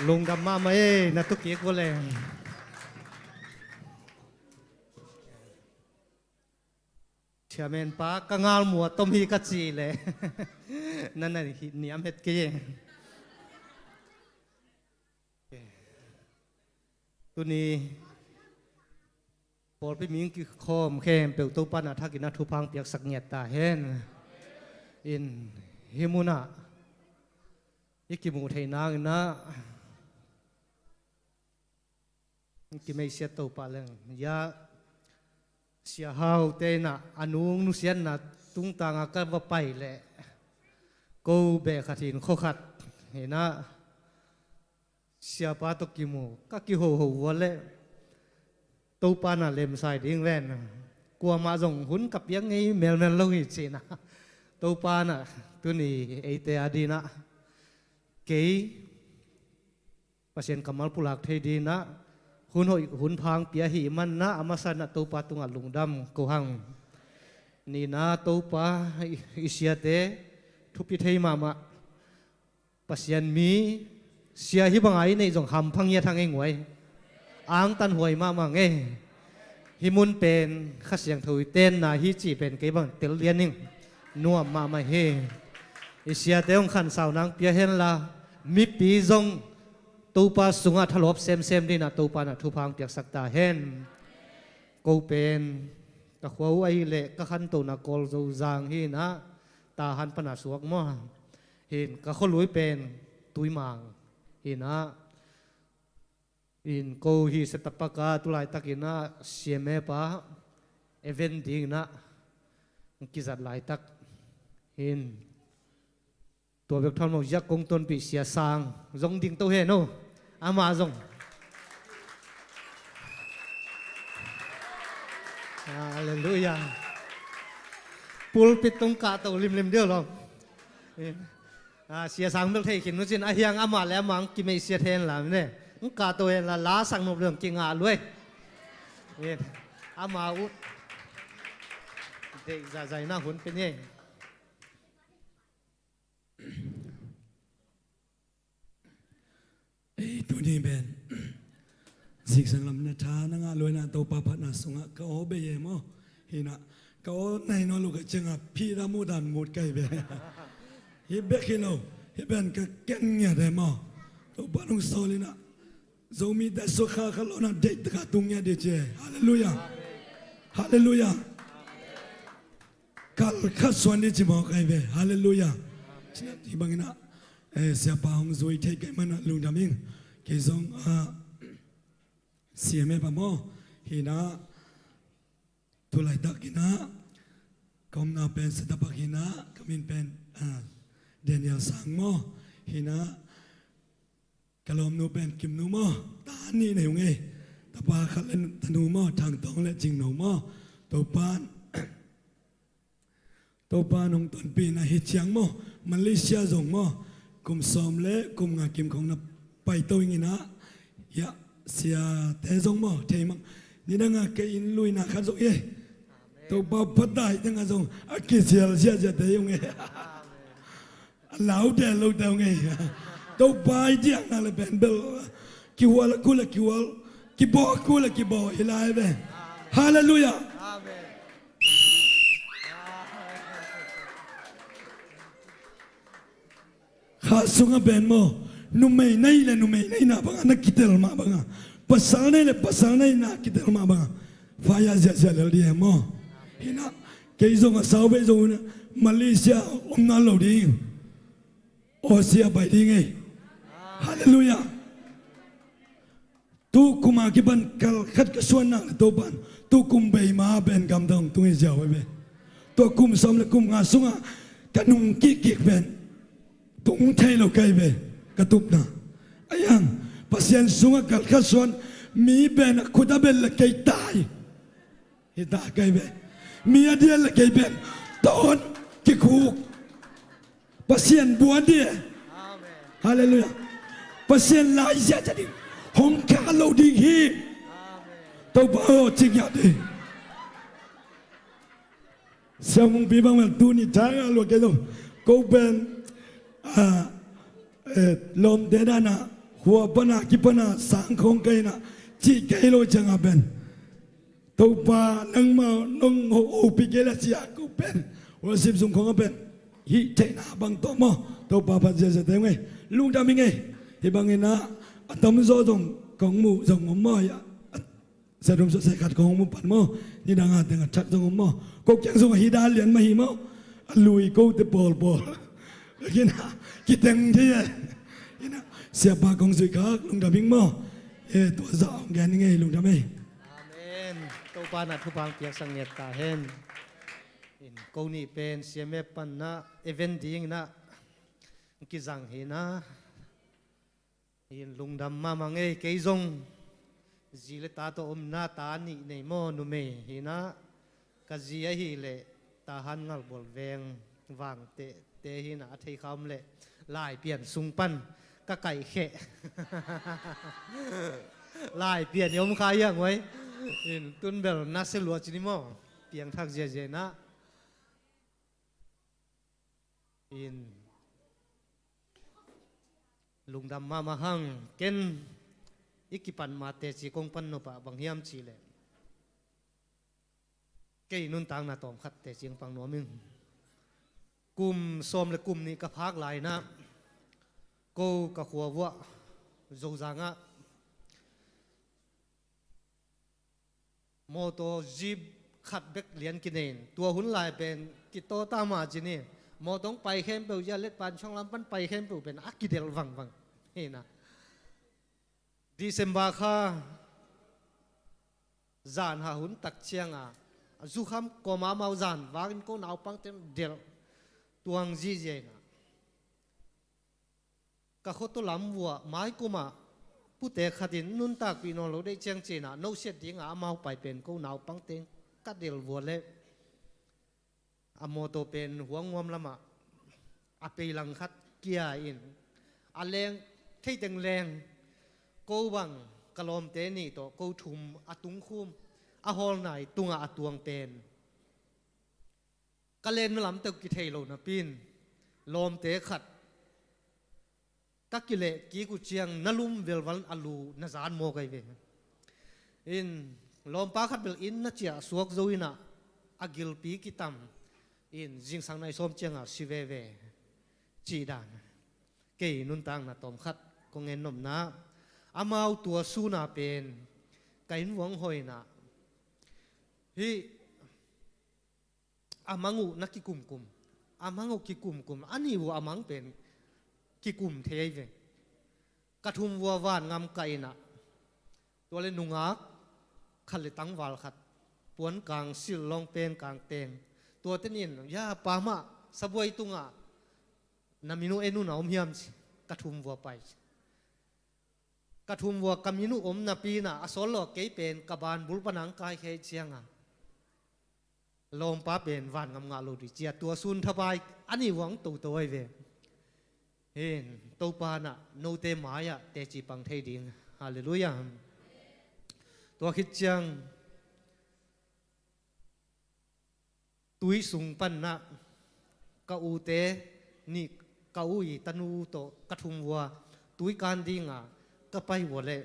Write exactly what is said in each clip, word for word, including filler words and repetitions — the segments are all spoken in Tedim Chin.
Lungdam mahmah e, na tukik vua le. Chairman pa, ka ngal mua tom hi ka ci le. Na na hi niam het kei e. Tuni pawlpi ming kikhawm khempeuh Topa na thakin a thupha hong piaksak ngiat ta hen. In hih munah i kimuh theih nangin ah kimeisiat Topa leng. Ya, Sia Hau te in ah a nung nusiatna tungtanga ka va pai leh ko beh khat hin khua khat hinah siapa tawh kimu ka kihoho vua leh Topa na lemsai ding ven. Kuamah zong hun ka piak ngei melmel lo hi cinah Topa na tuni eite a dinah kei Pasian kammal pulak thei dinah hun hoih hun phang pia hi manah a masa na Topa tungah lungdam ko hang. Nina Topa i, i siate thupi thei mahmah. Pasian mi sia hi banga i neih zong hampha ngiat hang ei nguai. Angtan huai mahmah ngei. Hih mun pen Kha Siangtho i tenna hi cih pen kei bang tel lian ing. Nuam mahmah hi. I siate hong khansau nang pia henla mipi zong Topa sungah thalawp semsem dinah Topa na thupha hong piaksak ta hen. Ko pen ka khua uh ahih leh ka khantohna Kawlzozang hinah Tahan pana suak maw. Hin ka khualui pen Tuimang hinah in ko hi setapaka tulaitakinah siame pa event dinginah kizat laitak hin. Tua bek thawn mawk ziak kong tonpih Sia Sang zong ding to hen o. Amah zong. Halleluiah. Pulpit tung kahto limlim deuh lo. Ah, Sia Sang bel thei khin nucin a hiang amah le amah ang kimeisiat hen la mine. Ang kahto hen la la sang nop le ang kingah luai. Amah uh deih zahzai na hun pe ni. Ei tuni pen ziksang lam na tha na ngah luaina Topa phatna sungah ka aw bei e maw. Hinah ka aw nai nawn lo ka ciangah phih dah muh dan mut kai ve. Hi bek hi lo hi pen ka ken ngiat e maw. Topa nung sawl inah Zomite sukha kha lona deih taka tung ngiat dih ci e. Halleluiah. Halleluiah. Kal khat suan dih ci mawk ai ve. Halleluiah. Cinah ti banginah eh, siapa hong zui thei kei manah lungdam ing. Kei zong ah siame pa maw hinah tulaitakinah ka omna pen setapak hinah ka min pen ah Daniel Sang maw hinah ka lawmnu pen Kimnu maw ta nih nei ung ei. Tapa khat le tanu maw Thangtawng le Cingno maw. Topan Topa nong tonpihna hi ciang maw Malaysia zong maw kum sawm le kum nga kim khong na paito inginah hiah siate zong maw thei mang. Nidanga kei inn luina khat zong hi. Topa phatai tengah zong a kizial ziahziahte hi ung e. A lau del lo teu ngei. Topa i diakna le pen bel kihual a kul a kihual, kibaw a kul a kibaw hi lai ve. Halleluiah. Kha sungah pen maw numei nei le numei neina bangah na kitel mah bangah pasal nei le pasal neina kitel mah bangah faya ziahziah lel dih e maw. Hinah kei zong a sau bei zong Malaysia omna lo ding. Aw sia bai ding ei. Halleluiah. Tukum a kipan kal khat ka suan nak le Topan tukum bei ma pen gamdang tung i ziau ei ve. Tua kum sawm le kum nga sungah ka nung kikkik pen tung thei lo kai ve ka tupna. Ayang Pasian sungah kal khat suan mi pen a khut a bel le kei tai. Hita kei ve. Mi a dial le kei pen tawn kikhuk. Pasian buan di. Halleluiah. Pasian laizia ca ding hong kha lo ding hi. Topa aw cik ya di. Siamungpi bang mel tuni thanga lua kei lo. Ko pen ah eh lawmte dana Tua pana kipana sang khawng ka hi na, cih kei lo cianga pen, Topa nangmah nong hopih kei la cia ko pen, worship zung khawng a pen, hih theihna bang tawh maw, Topa phat ziazia teng ei. Lungdam ing ei. Hih bangin ah, a tamzaw zong kong muh zong om maw, hih a, a, Sarum sawsai khat kong mu pan maw. Nidang a teng a thak zong om maw. Ko kiang zong a hi dan lian mah hi maw. A lui kote pawlpawl. Kina, kiteng thei e. Kina, siapa kong zuih khak, lungdam ing maw. E, tua zah hong gen ing ei, lungdam ei. Amen. Topa na thupha piaksak ngiat ta hen. In ko nih pen siame pan na event ding na kizang hi na. In lungdam mahmah ngei, kei zong zi le ta tawh omna ta nih nei maw, numei hi na. Ka zi ahih leh Tahan Ngalbual Veng Vangtehte hi na, a thei kha om leh Laipian sung pan ka kaihkheh. Laipian i om kha hiang uai. In tunbel na se lua ci ni maw. Piangthak ziazia na. In lungdam mahmah hang. Ken i kipan mate ci kong pan nopah bang hiam cih leh, kei nuntakna tawmkhat teci hong pang nuam ing. Kum sawm le kum nih ka phak lai na, ko ka khua vuah Zozang ah mawtaw jeep khat bek lian kinei in, tua hun lai pen kitaw ta mah ci ni. Mawtaw hong pai khempeuh zia, Letpan Chawnglam pan pai khempeuh pen a kidelh vangvang hi na. December kha zan ha hun tak cianga, a zukham kawma amau zan vakin ko naupangte delh tuang zihziah hi na. Ka khuato lam vuah maikumah pute khatin nuntakpih nawn lo deih ciang ci na, nosiat dinga amau pai pen ko naupangte ka delh vuah leh, a mawtaw pen huangnguam lamah a peilang khat kia in, a leng, theiteng leng, ko bang ka lawmte nih tawh ko thum a tungkhum, a hawlnai tungah a tuang pen ka lenna lam teuh kithei lo napi in, lawmte khat ka kileh kik uh ciang na lum velval a lu na zan mawk ahi ve. In lawmpa khat bel inn na ciah suak zo in ah, a gilpi kitam in zingsang nai sawm cianga si veve cih dan. Kei nuntakna tawmkhat kong en nopna, amau tua suna pen ka inn vuang hoihna hih a mang uh na kikumkum, a mang uh kikumkum, a nih uh a mang pen kikum thei ahi ve. Ka thum vua van ngam ka in ah, tua le nungak khat le tangval khat, puan kang silh lawng pen kang teng, tua ten in, ya pa mah sabuai tungah na min uh en uh na om hiam ci, ka thum vua pai ci. Ka thum vua ka min uh om napi in ah, a sawt lo kei pen ka ban bul panang kaikhei cianga lawmpa pen van ngam ngah lo dih cia, tua sun thapai a nih vuang toto ahi ve. Hin Topa in ah note mai-ah teci pang thei ding. Halleluiah. Tua khit ciang tui sung pan ah ka ute nih, ka u i tanu tawh ka thum vua tui kan dinga ka pai vua leh,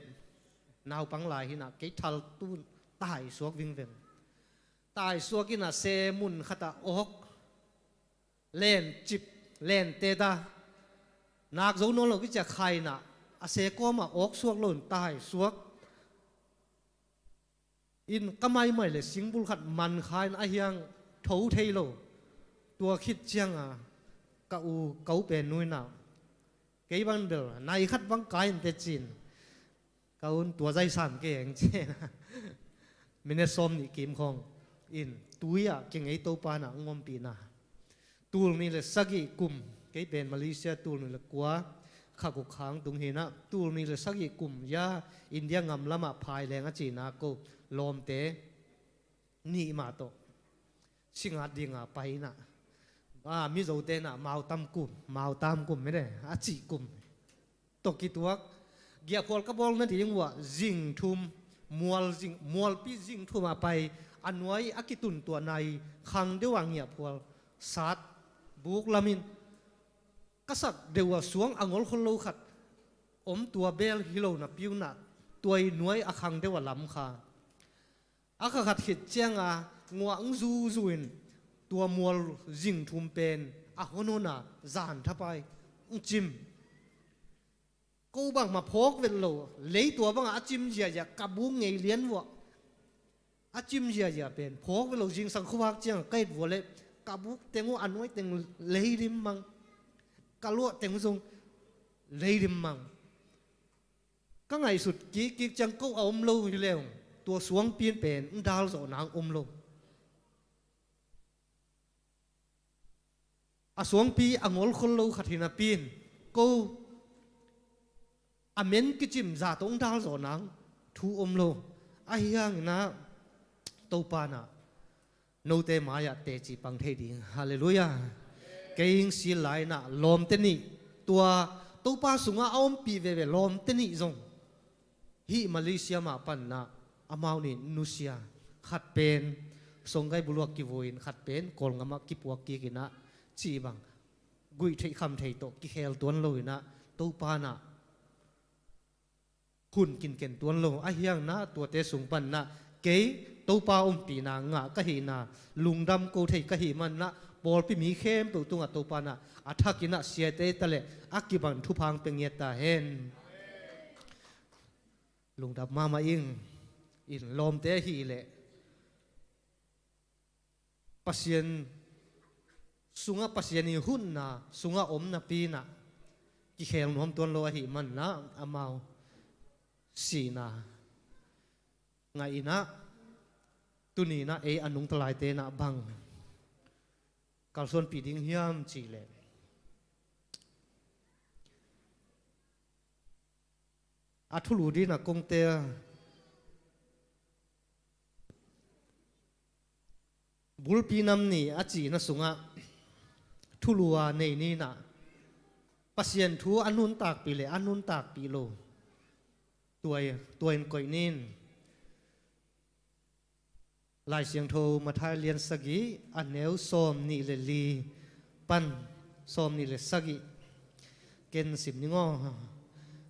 naupang lai hi in ah kei thal tun tai suak vingveng. Tai suak in ah se mun khatah awk len cip, len teta, nak zo nawn lo kicia khai in ah, a se kawmah awk suak lo in tai suak in, ka maimai le singbul khat man kha in a hiang tho thei lo. Tua khit cianga ka u, ka u pen nu in ah, kei bang bel nai khat bang kai in teci in, ka un tua zai sam kei eng ci. Minute sawm nih kim khawng in tui-ah kingei Topa in ah hong ompihna. Tul nih le sagih kum, kei pen Malaysia tul nih le kua kha guk khang tung hi in ah, tul nih le sagih kum ya India ngam lamah phai leng a cihna ko lawmte nih mah tawh singat dinga pai in ah, a, Mizote in ah mautam kum, mautam kum mene a cih kum tawh kituak, giahphual ka bawl nading uah zing thum, mual zing, mualpi zing thumah pai, a nuai a kitun tuah nai khang deuh ah ngiahphual sat buk lamin ka sak deuh ah suang a ngol khol lo khat om tua bel hi lo napi un ah, tua i nuai a khang deuh a lam kha, a kha khat khit cianga nguah hong zuzu in tua mual zing thum pen a hon hon a zan thapai hong cim. Ko bangmah phawk vet lo, lei tua bangah a cim ziahziah, ka buk ngei lian vuah a cim ziahziah pen phawk vet lo. Zingsang khuavak ciang ka et vua leh ka buk teng uh a nuai teng lei rim mang, ka luah teng uh zong lei rim mang. Ka ngaihsut kikkik ciang ko a om lo hi leng tua suangpi in pen hong dal zawh nang om lo. A suangpi a ngol khol lo khat hi napi in ko a men kicim zah tawh hong dal zawh nang thu om lo. Ahi hangin ah Topa in ah note mai-ah teci pang thei ding. Halleluiah. Kei hong sil lai-in ah lawmte nih, tua Topa sungah a ompih veve lawmte nih zong hih Malaysia mah panin ah amau nih nusia, khat pen Songkai buluah kivui-in, khat pen Kawlngam ah kipuak kik in ah, cih bang guih theih kham theih tawh kikhel tuan lo in ah, Topa in ah hun kinken tuan lo. Ahi hangin ah tuate sung panin ah kei Topa ompihna ngah ka hihna lungdam ko thei ka hih manin ah, pawlpi mi khempeuh tungah Topa in ah a thakin ah siate ta leh a kibang thupha hong pia ngiat ta hen. Lungdam mahmah ing. In lawmte ahih leh Pasian sungah, Pasian i hunna sungah om napi in ah kikhel nuam tuan lo ahih manin ah amau sihna ngah in ah, tuni in ah ei a nungta laite in ah bang kalsuanpih ding hiam cih leh, a thulu ding in ah kong tel, Bulpi Nam Ni a cihna sungah thulu a nei ni in ah, Pasian thu a nuntakpih leh a nuntakpih lo, tua, tua in koih ni in. Lai Siangtho Matthai lian sagih, a neu sawm nih le li pan sawm nih le sagih. Ken sim ning aw.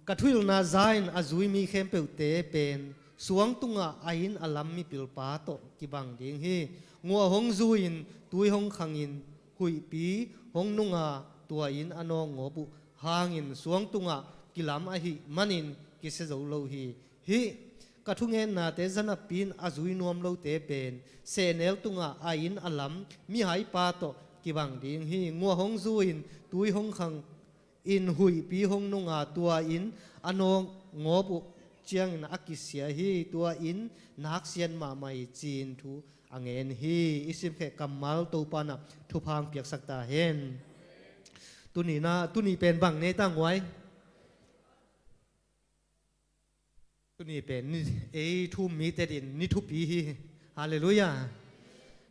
Ka thuhilhna za-in a zui mi khempeuhte pen suang tungah a inn a lam mipilpa tawh kibang ding hi. Nguah hong zu-in, tui hong khangin, huihpi hong nunga, tua inn a nawkngawp uh hangin suang tungah kilam ahih manin kisia zo lo hi. Hih ka thungennate za napi-in a zui nuam lote pen sehnel tungah a inn a lam mihaipa tawh kibang ding hi. Nguah hong zu-in, tui hong khangin, huihpi hong nunga, tua inn a nawkngawp uh ciangin a kisia hi. Tua inn naksiat mahmah hi, ci-in thu a ngen hi. I simkheh kammal Topa in ah thupha hong piaksak ta hen. Tuni in ah, tuni pen bang nei ta nguai? Tuni pen ni, ei thu-um mite adingin ni thupi hi. Halleluiah.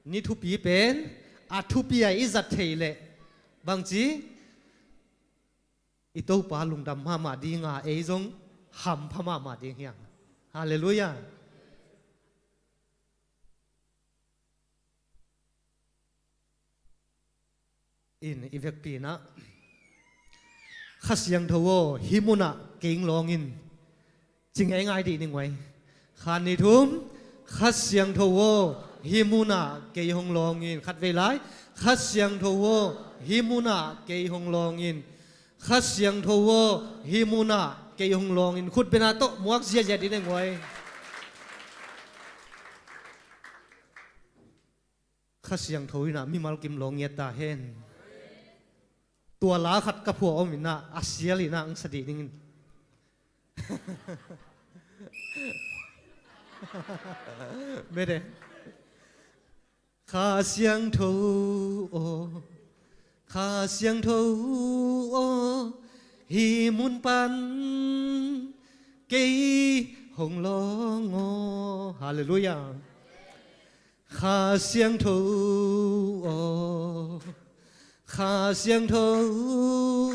Ni thupi pen a thupi a i zat theih leh bangci, i Topa lungdam mahmah ding a, ei zong hampha mahmah ding hi hang. Halleluiah. In i vekpi in ah, Kha Siangtho aw, hih munah kei hong lawng in, ci ngeingai dih ni nguai. Khat, nih, thum. Kha Siangtho aw, hih munah kei hong lawng in. Khatvei lai. Kha Siangtho aw, hih munah kei hong lawng in. Kha Siangtho aw, hih munah kei hong lawng in. Khut beng a tawh muak ziahziah dih ni nguai. Kha Siangtho in ah mimal kim lawng ngiat ta hen. Tua la khat ka phuah om in ah, a sial in ah hong sa dih ning in. Mede. Kha Siangtho aw, Kha Siangtho aw, hih mun pan kei hong lawng aw. Halleluiah. Kha Siangtho aw, Kha Siangtho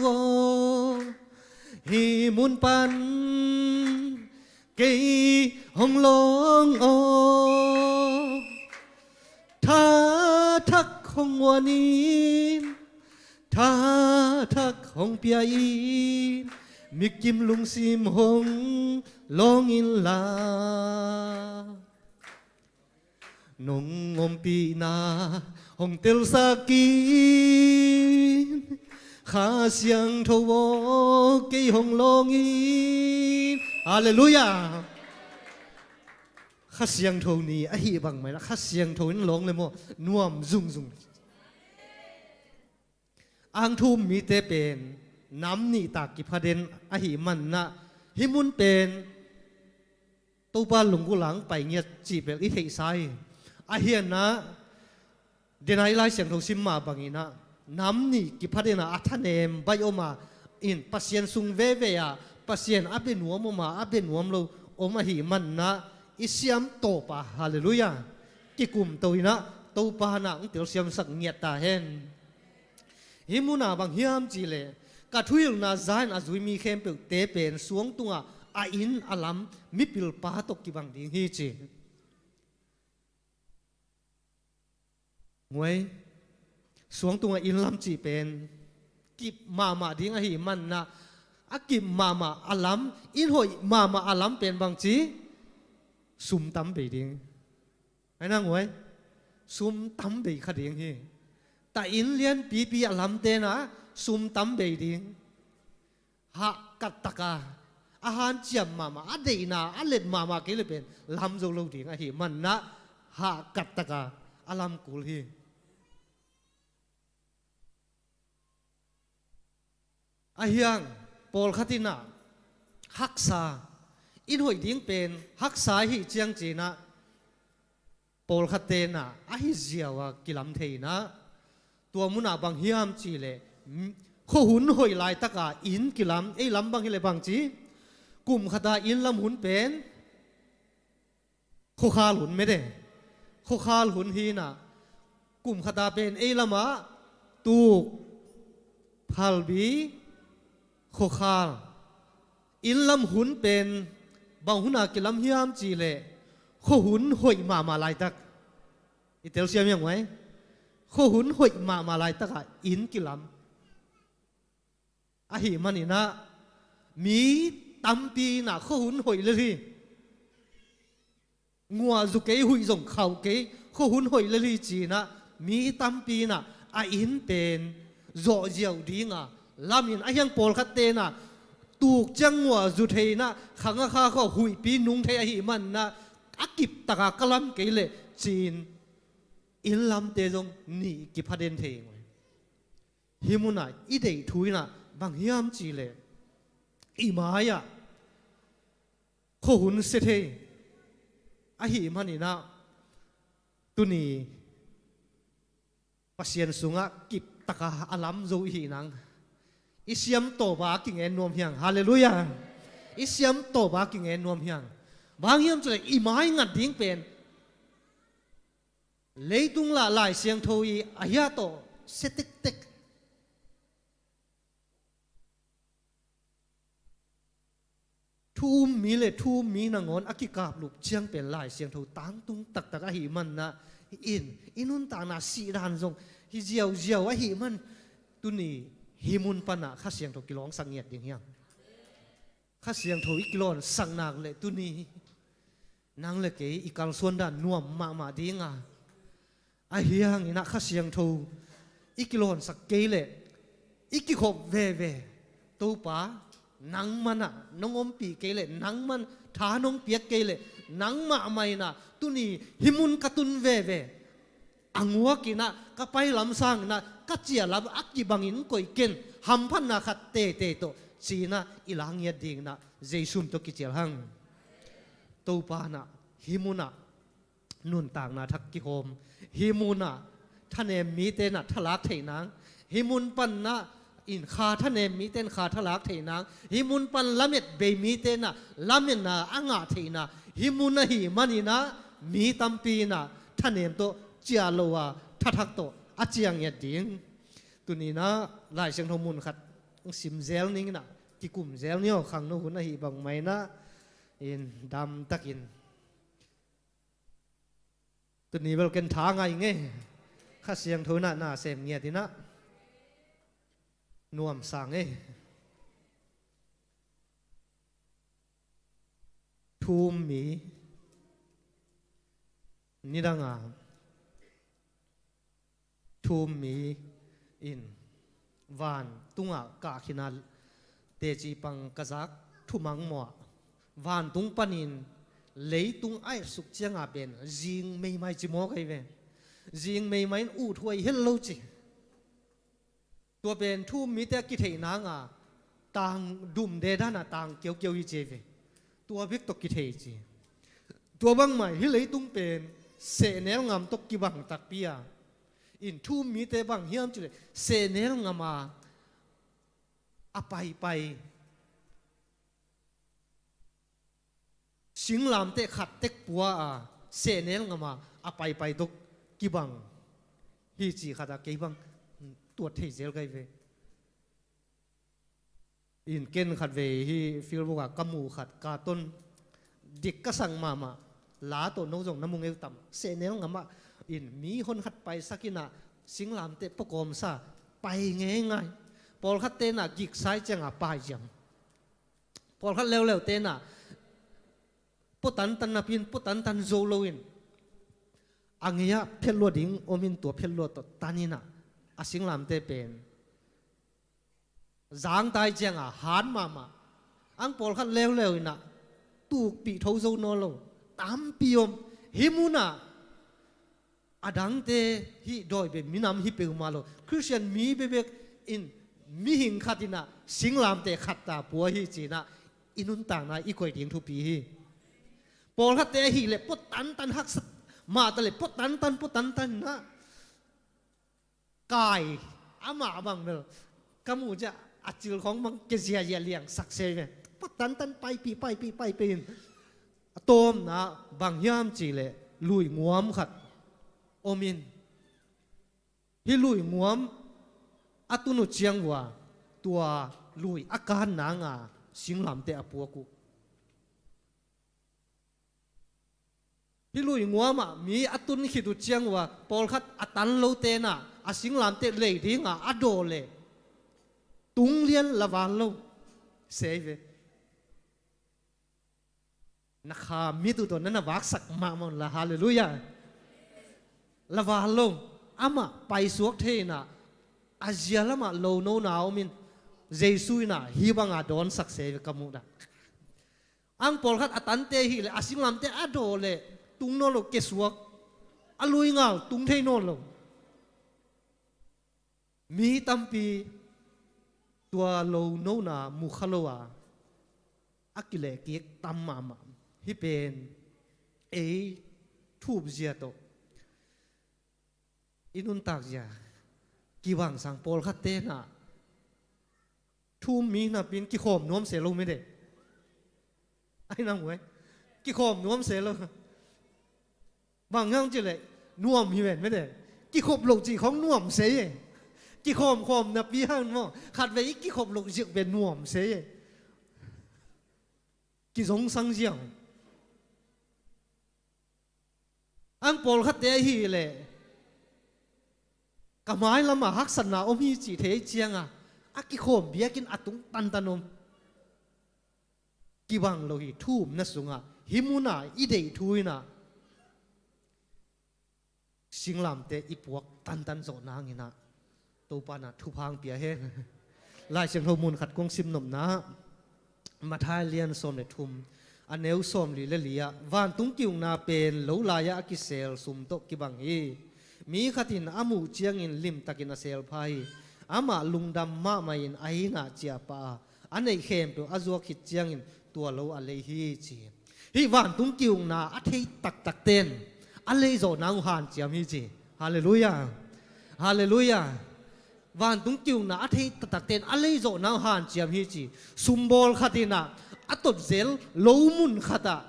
aw, hih mun pan kei hong lawng aw. Tha thak hong muan in, tha thak hong pia in, Mikim lungsim hong lawng inla, nong ompihna hong telsak in, Kha Siangtho aw kei hong lawng in. Halleluiah. Kha Siangtho ni ahih bang mah in ah Kha Siangtho in lawng le maw, nuam zungzung. Angthum mite pen nam nih tak kiphaden ahih man in ah hih mun pen Topa lunggulh ah hong pai ngiat cih bel i theihsa hi. Ahi zongin ah denai Lai Siangtho sim mah bangin ah nam nih kiphaden ah a thanem baih om a, in Pasian sung veve ah Pasian a bia nuam om a, a bia nuam lo om ahih man in ah i siam tawp a, halleluiah, kikum to in ah Topa in ah hong telsiamsak ngiat ta hen. Hih mun ah bang hiam cih leh ka thuhilhna za in a zui mi khempeuhte pen suang tungah a inn a lam mipilpa tawh kibang ding hi ci. Nguai, suang tungah inn lam cih pen kip mahmah ding ahih man in ah a kip mahmah a lam, inn hoih mahmah a lam pen bangci? Sum tam bei ding. Ahi na nguai, sum tam bei kha ding hi. Tah inn lianpipi a lamte in ah sum tam bei ding. Hahkat tak a, a hanciam mahmah, a deihna a let mahmah kei le pen lam zo lo ding ahih man in ah hahkat tak a a lam kul hi. Ahi zongin pawlkhat in ah haksa, inn hoih ding pen haksa ahih ciang ci in ah pawlkhatte in ah ahi ziau a kilam thei in ah, tua mun ah bang hiam cih leh, mm, khuahun hoih laitak a inn kilam, ei lam bang hi leh bangci? Kum khat a inn lam hun pen khuakhal hun mete. Khuakhal hun hi in ah kum khat a pen ei lam ah tuk, phalbi, khuakhal. Inn lam hun pen bang hun a kilam hiam cih leh khuahun hoih mahmah laitak. I telsiam hiam nguai? Khuahun hoih mahmah laitak a inn kilam. Ahih man in ah mi tampi in ah khuahun hoih lel hi. Nguah zu kei, huih zong khauh kei, khuahun hoih lel hi ci in ah mi tampi in ah a inn pen zawh ziau ding a lam in, ahi zongin pawlkhatte in ah tuk ciang nguah zu thei in ah khang a kha khawng huihpi nung thei ahih man in ah a kip tak a ka lam kei leh ci in inn lamte zong nih kiphaden thei. Hih mun ah i deih thu in ah bang hiam cih leh i mai ah khuahun sia thei ahih man in ah tuni Pasian sungah kip tak a a lam zo i hih nang i siam tawp a kingen nuam hi hang. Halleluiah. I siam tawp a kingen nuam hi hang. Bang hiam cih leh i mai ngat ding pen leitung lah Lai Siangtho i a hia tawh sia tektek. Thu um mi le thu um mi nangawn a kikaplup ciang pen Lai Siangtho tangtung taktak ahih man in ah, in i nuntakna sihdan zong hi ziauziau ahih man tuni hih mun pan ah Kha Siangtho kilawngsak ngiat ding hi hang. Kha Siangtho i kilawnsak nak leh tuni nang le kei i kalsuan dan nuam mahmah ding a, ahi hangin ah Kha Siangtho i kilawnsak kei leh i kikhop veve, Topa, nangman ah nong ompih kei leh, nangman tha nong piak kei leh, nangmah mah in ah tuni hih mun ka tun veve, a nguak in ah ka pai lam sang in ah ka ciah lam a kibangin koih ken, hamphatna khat teitei tawh ci in ah i la ngiat ding in ah Jesu min tawh kicial hang. Topa in ah hih mun ah nuntakna thak kihawm, hih mun ah thanem mite in ah thalak theih nang, hih mun pan in ah in kha thanem mite in kha thalak theih nang, hih mun pan lamet bei mite in ah lametna a ngah theih nang, hih mun ahih man in ah mi tampi in ah thanem tawh ciah lo a thathak tawh a ciah ngiat ding. Tuni in ah Lai Siangtho mun khat sim zel ning in ah kikum zel ni aw, khangno hun ahih bang mah in ah in dam takin tuni bel ken tha ngai ing e. Kha Siangtho in ah na sem ngiat in ah nuamsa ing e. Thu-um mi, nidanga thu-um mi in vantungah kah khin a, teci pang ka zak thumang mawh ah, vantung panin leitung a etsuk cianga pen zing meimai ci mawk ahi ve. Zing meimai in uthuai het lo ci. Tua pen thu-um mite a kitheih nanga tang dumde dana tang kiaukiau hi ci ahi ve. Tua bek tawh kithei ci. Tua bangmah hih leitung pen sehnel ngam tawh kibang takpi a, in thu-um mite bang hiam cileh sehnel ngama a paipai, singlamteh khat tek pua a sehnel ngama a paipai tawh kibang hi ci khata kei bang tuat thei zel kai ve. In ken khatvei hih Facebook a ka muh khat ka ton dik ka sang mahmah. La tawh no zong na mu ngeu tam. Sehnel ngamah in mi hon khat paisak inah singlamteh pua kawmsa pai ngeingai. Pawlkhat tenah giksa i cianga pai ciam. Pawlkhat leuleu tenah pua tantan napi in pua tantan zo loin a ngei-ah phetlua ding om in tua phetlua tawh tan inah a singlamteh pen zangtai cianga han mahmah. Ang pawlkhat leuleu inah tukpih tho zo nawn lo tampi om. Hih munah a dangte hih dawi bek minam hi peuhmah lo, Khristian mi bekbek in mihing khat inah singlamteh khat ta pua hi cinah i nuntakna i koih ding thupi hi. Pawlkhatte ahileh pua tantan haksa mahtaleh pua tantan pua tantan inah kai amah bang bel ka muh ciah a cil khawng bang kia ziahziah liangsak se ve. Pua tantan paipih paipih paipih in a tawmna bang hiam cihleh lui nguam khat om in hih lui nguam a tun uh ciang uh a tua lui a kan nanga singlamteh a puak uh. Hih lui nguamah mi a tun khit uh ciang uh a pawlkhat a tan lo tenah a singlamteh lei dinga a daw leh tung lian laval lo sei ve. Na kha mit uh tawh na na vaksak mahmah unla, halleluiah. Laval lo amah paisuak thei inah a zia lamah lonona om in Jesu inah hih banga dawnsak sei ve ka muhdah. Ang pawlkhat a tante hileh a singlamteh a daw leh tung nawn lo kesuak a lui ngal tung thei nawn lo. Mi tampi tua lonona mukha lo a a kilehkik tam mahmah. Hih pen ei thupzia tawh i nuntakzia kibang sang pawlkhat tenah thu-um mi napin kikhawm nuam se lo mede. Ai nang uai kikhawm nuam se lo. Bang hang cileh nuam hi ven mede. Kikhop loh cih khawng nuam se e. Kikhawmkhawm napi hang maw khatvei i kikhop loh ziak ve nuam se e. Kizongsang ziang. Ang pawlkhatte ahileh ka mai lamah haksatna om hi cih thei cianga a kikhawm biakinn a tung tantan om. Kibang lo hi thu-umna sungah hih munah i deih thu inah singlamteh i puak tantan zawh nanginah Topa na thupha hong pia hen. Lai Siangtho mun khat kong sim nopna Matthai lian sawm le thum a neu sawm li le li ah vantung ki-ukna pen lo lai-ah a kisel sum tawh kibang hi. Mi khat in a muh ciangin limtakin a selpha hi. Amah lungdam mahmah in a innah ciahpah a a neih khempeuh a zuak khit ciangin tua lo a lei hi ci hi. Hih vantung ki-ukna a thei taktakten a leizawhna uh hanciam hi ci. Halleluiah. Halleluiah. Vantung ki-ukna a thei taktakten a leizawhna uh hanciam hi ci. Sumbawl khat inah a totzel lo mun khatah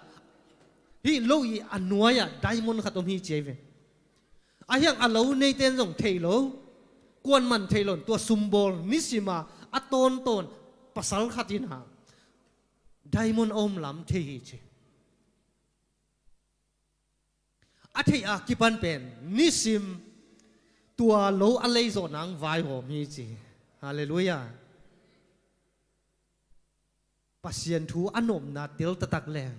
hih lo ih a nuai-ah diamond khat om hi ci ahi ve. Ahiang a lo neiten zong thei lo, kuanman thei lo in tua sumbawl nisima a tawntawn pasal khat inah diamond a om lam thei hi ci. A theih a kipan pen nisim tua lo a leizawh nang vaihawm hi ci. Halleluiah. Pasian thu a nopna tel taktak leng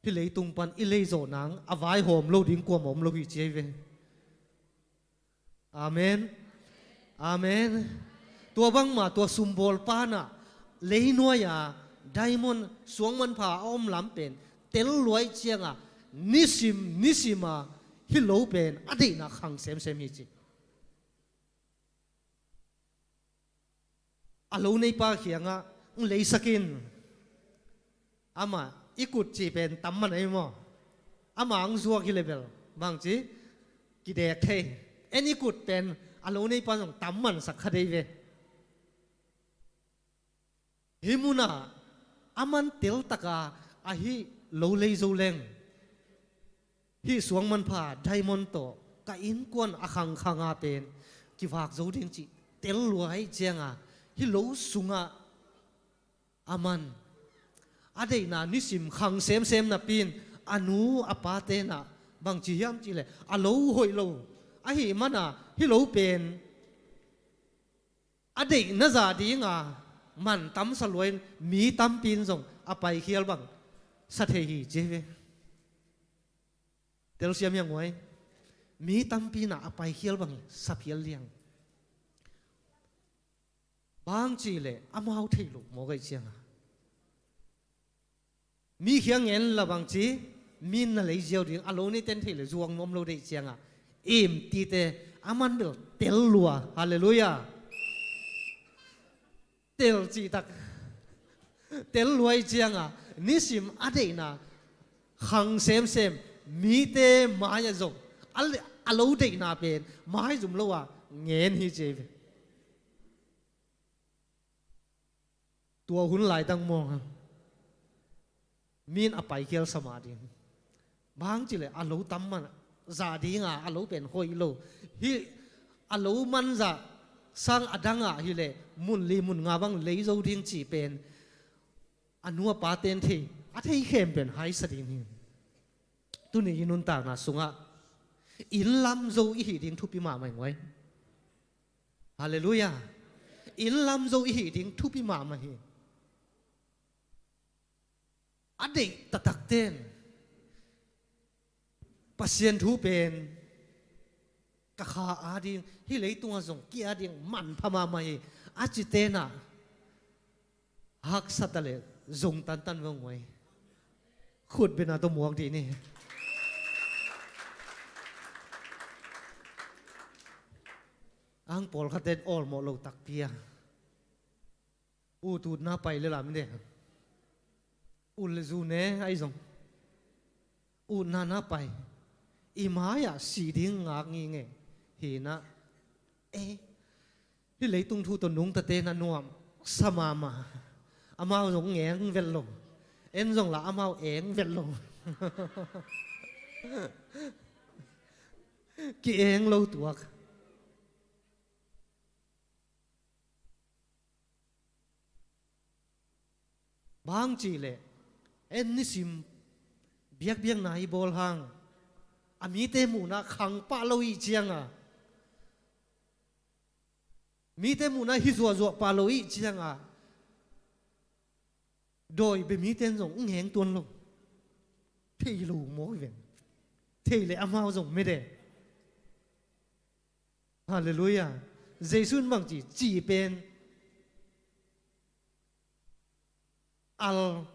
hih leitung pan i leizawh nang a vaihawm lo ding kuamah om lo hi ci ahi ve. Amen. Amen. Tua bangmah tua sumbawl panah leinuai-a diamond suangmanpha a om lam pen tel luai cianga nisim nisima hih lo pen a deihna khang semsem hi ci. A lo neipa kiangah, "Hong leisak in. Amah i kut cih pen tam man ahi maw? Amah hong zuak hi leh bel bangci kidek thei. En i kut pen," a lo neipa zong tam mansak kha dei ve. Hih munah a man teltaka ahi lo lei zo leng, hih suangmanpha diamond tawh ka innkuan a khangkhanga pen kivak zo ding cih tel lua ahih cianga hih lo sungah a man a deihna nisim khang semsem napi-in a nu a pa tenah bangci hiam cihleh a lo hoih lo ahih mana hih lo pen a deihna zah dinga man tamsa luain mi tampi in zong a paikhial bang sa thei hi ci hi ve. Telsiam hiang uai. Mi tampi inah a paikhial bang hi saphial liang. Bang cihleh amau theih loh mawk ahih cianga mi khiang ngen la bangci, mi in na lei ziau ding a lo neiten theih le zuang nuam lo deih cianga im tite a man bel tel lua. Halleluiah. Tel cihtak tel luai cianga nisim a deihna khang semsem mite mai-ah zong a le-, a lo deihna pen maizum lo-a ngen hi ci hi ve. Tua hun laitang maw, mi in a paikhial sa mah ding. Bang cihleh a lo tam man zah dinga a lo pen hoih lo. Hih a lo man zah sang a dangah hileh mun li mun nga bang lei zo ding cih pen a nu a pa ten thei, a thei khem pen haisa ding hi. Tuni i nuntakna sungah inn lam zo i hih ding thupi mahmah hi uai. Halleluiah. Inn lam zo i hih ding thupi mahmah hi. A deih taktakten Pasian thu pen ka kha ading, hih leitungah zong ki-at ding manpha mahmah hi a ci tenah haksa ta leh zong tantan vang uai. Khut bena tawh muak dih ni. Ang pawlkhatten awlmawh lo takpi a ut utna pai le lam i deh. Ut le zu ne ahi zong utna na pai i mai-ah sih ding ngak ngingeh hinah. E, hih leitung thu tawh nungtate na nuam sa mahmah. Amau zong eng vet lo. En zong la amau eng vet lo. Ki-eng lo tuak. Bang cihleh en nisim biakbiakna i bawl hang a mite muhna khang pah lo ih cianga, mite muhna hi zuahzuah pah lo ih cianga dawi bia mite in zong ung heng tuan lo. Thei lo maw i ven? Thei le amau zong mede. Halleluiah. Jesu in bangci cih pen al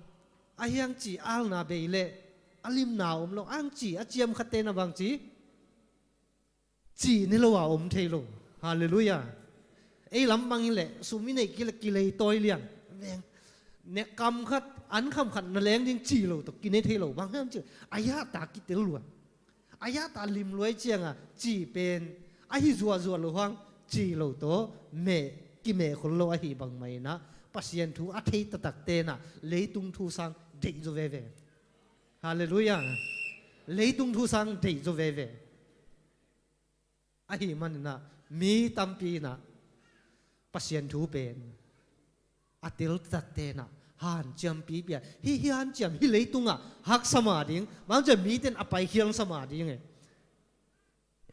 a hiang cih alna bei leh a limna om lo, ang cih a ciamkhatte na bangci cih ne lo a om thei lo. Halleluiah. Ei lam bang hileh sum i neih kileh kilei tawi liang veng ne, kam khat an kham khat na leng ding cih lo tawh kine thei lo. Bang hiam cih a yahta kitel lua. A yahta lim luai cianga cih pen a hi zuahzuah lo hang cih lo tawh meh, kimeh khol lo ahi bangmah inah Pasian thu a thei taktak tenah leitung thu sang deih zaw veve. Halleluiah. Leitung thu sang deih zaw veve. Ahi maninah mi tampi inah Pasian thu pen a teltak tenah hanciam pipia. Hih, hih hanciam hih leitungah haksa mah ding, bangciah mite in a paikhial sa mah ding e.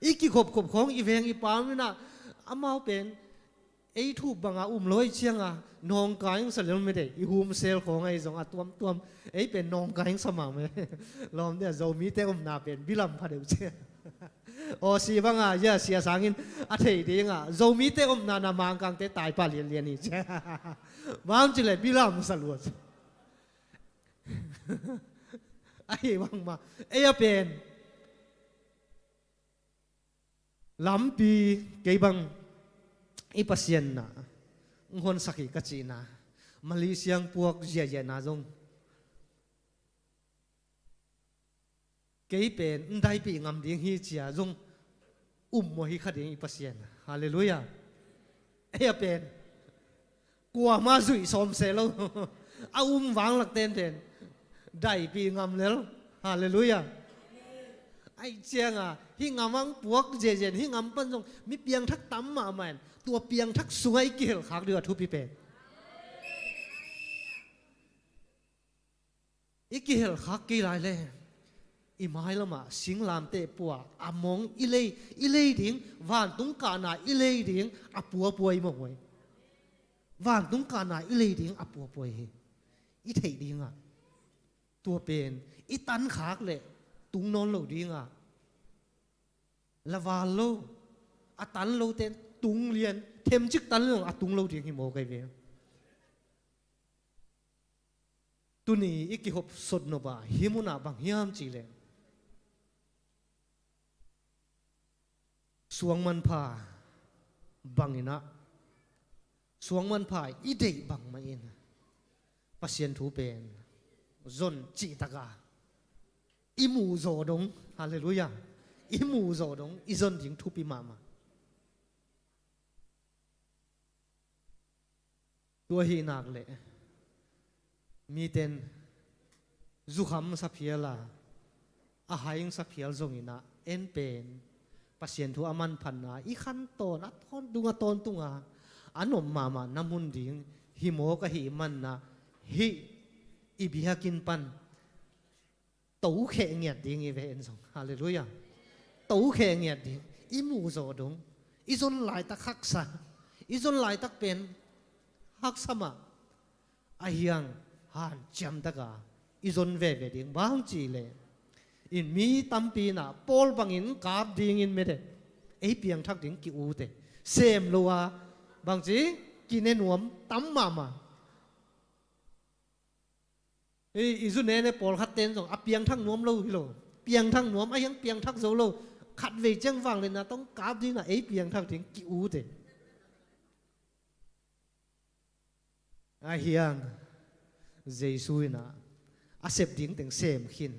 I kikhopkhop khawng i veng i pam inah amau pen Ei thup banga um lo ei cianga nawngkai hong sa lel mede, i hum sel khawng ahi zong a tuamtuam. Ei pen nawngkai hong sa mahmah. Lawm dia, Zomite omna pen bilam pha deuh cia. Aw, si banga, ya, sia sangin a thei dinga Zomite omna na Mangkangte taipah lianlian hi cia. Bang cileh bilam sa lua cia. Ahi bangmah ei a pen lampi, kei bang i Pasian na hong honsak hi ka cihna, Malaysia puak ziahziahna zong kei pen n daipih ngam ding hi cia zong um mawh hi kha ding i Pasian. Halleluiah. Ei a pen kuamah zuih sawm se lo. A um vanglak tenpen daipih ngam lel. Halleluiah. Aih cianga hih ngam ang puak ziahziah, hih ngam pan zong mi piangthak tam mahmah in, tua piangthak sungah i kihelkhak ding a thupi pen. I kihelkhak kei lai le i mailamah singlamteh pua a mong i lei, i lei ding, vantung kahna i lei ding a puapua i mong uh hi. Vantung kahna i lei ding a puapua hi. I theih dingah tua pen i tankhak leh tung nawn lo dingah, laval lo, a tan lote tung lian, themcik tan lo a tung lo ding hi maw kei ve. Tuni i kihop sotnop ah hih munah bang hiam cihleh, suangmanpha banginah, suangmanpha i deih bangmah in Pasian thu pen zon cihtaka i muhzawh dong, halleluiah, i muhzawh dong i zon ding thupi mahmah. Tua hih nak leh miten zukham saphial a, a haing saphial zonginah en pen Pasian thu a manphatna i khantawn a tawntung a tawntunga a nop mahmah na mun ding hi mawk ahih manna, hih i biakinn pan tokheh ngiat ding i ve en zong. Halleluiah. Tokheh ngiat ding. I muhzawh dong. I zon laitak haksa. I zon laitak pen haksa mah. Ahiang hanciamtaka i zon veve ding bang cihleh, in mi tampi inah Paul bangin kap dingin mede, ei piangthak ding ki-ute. Sem lo a bangci kine nuam tam mahmah. Ei, i zu nene pawlkhat ten zong a piangthak nuam lo hi lo. Piangthak nuam, ahiang piangthak zo lo. Khatvei ciang vangliatna tawh kap dingin a ei piangthak ding ki-ut e. Ahiang Jesu inah a sep ding teng sem khin.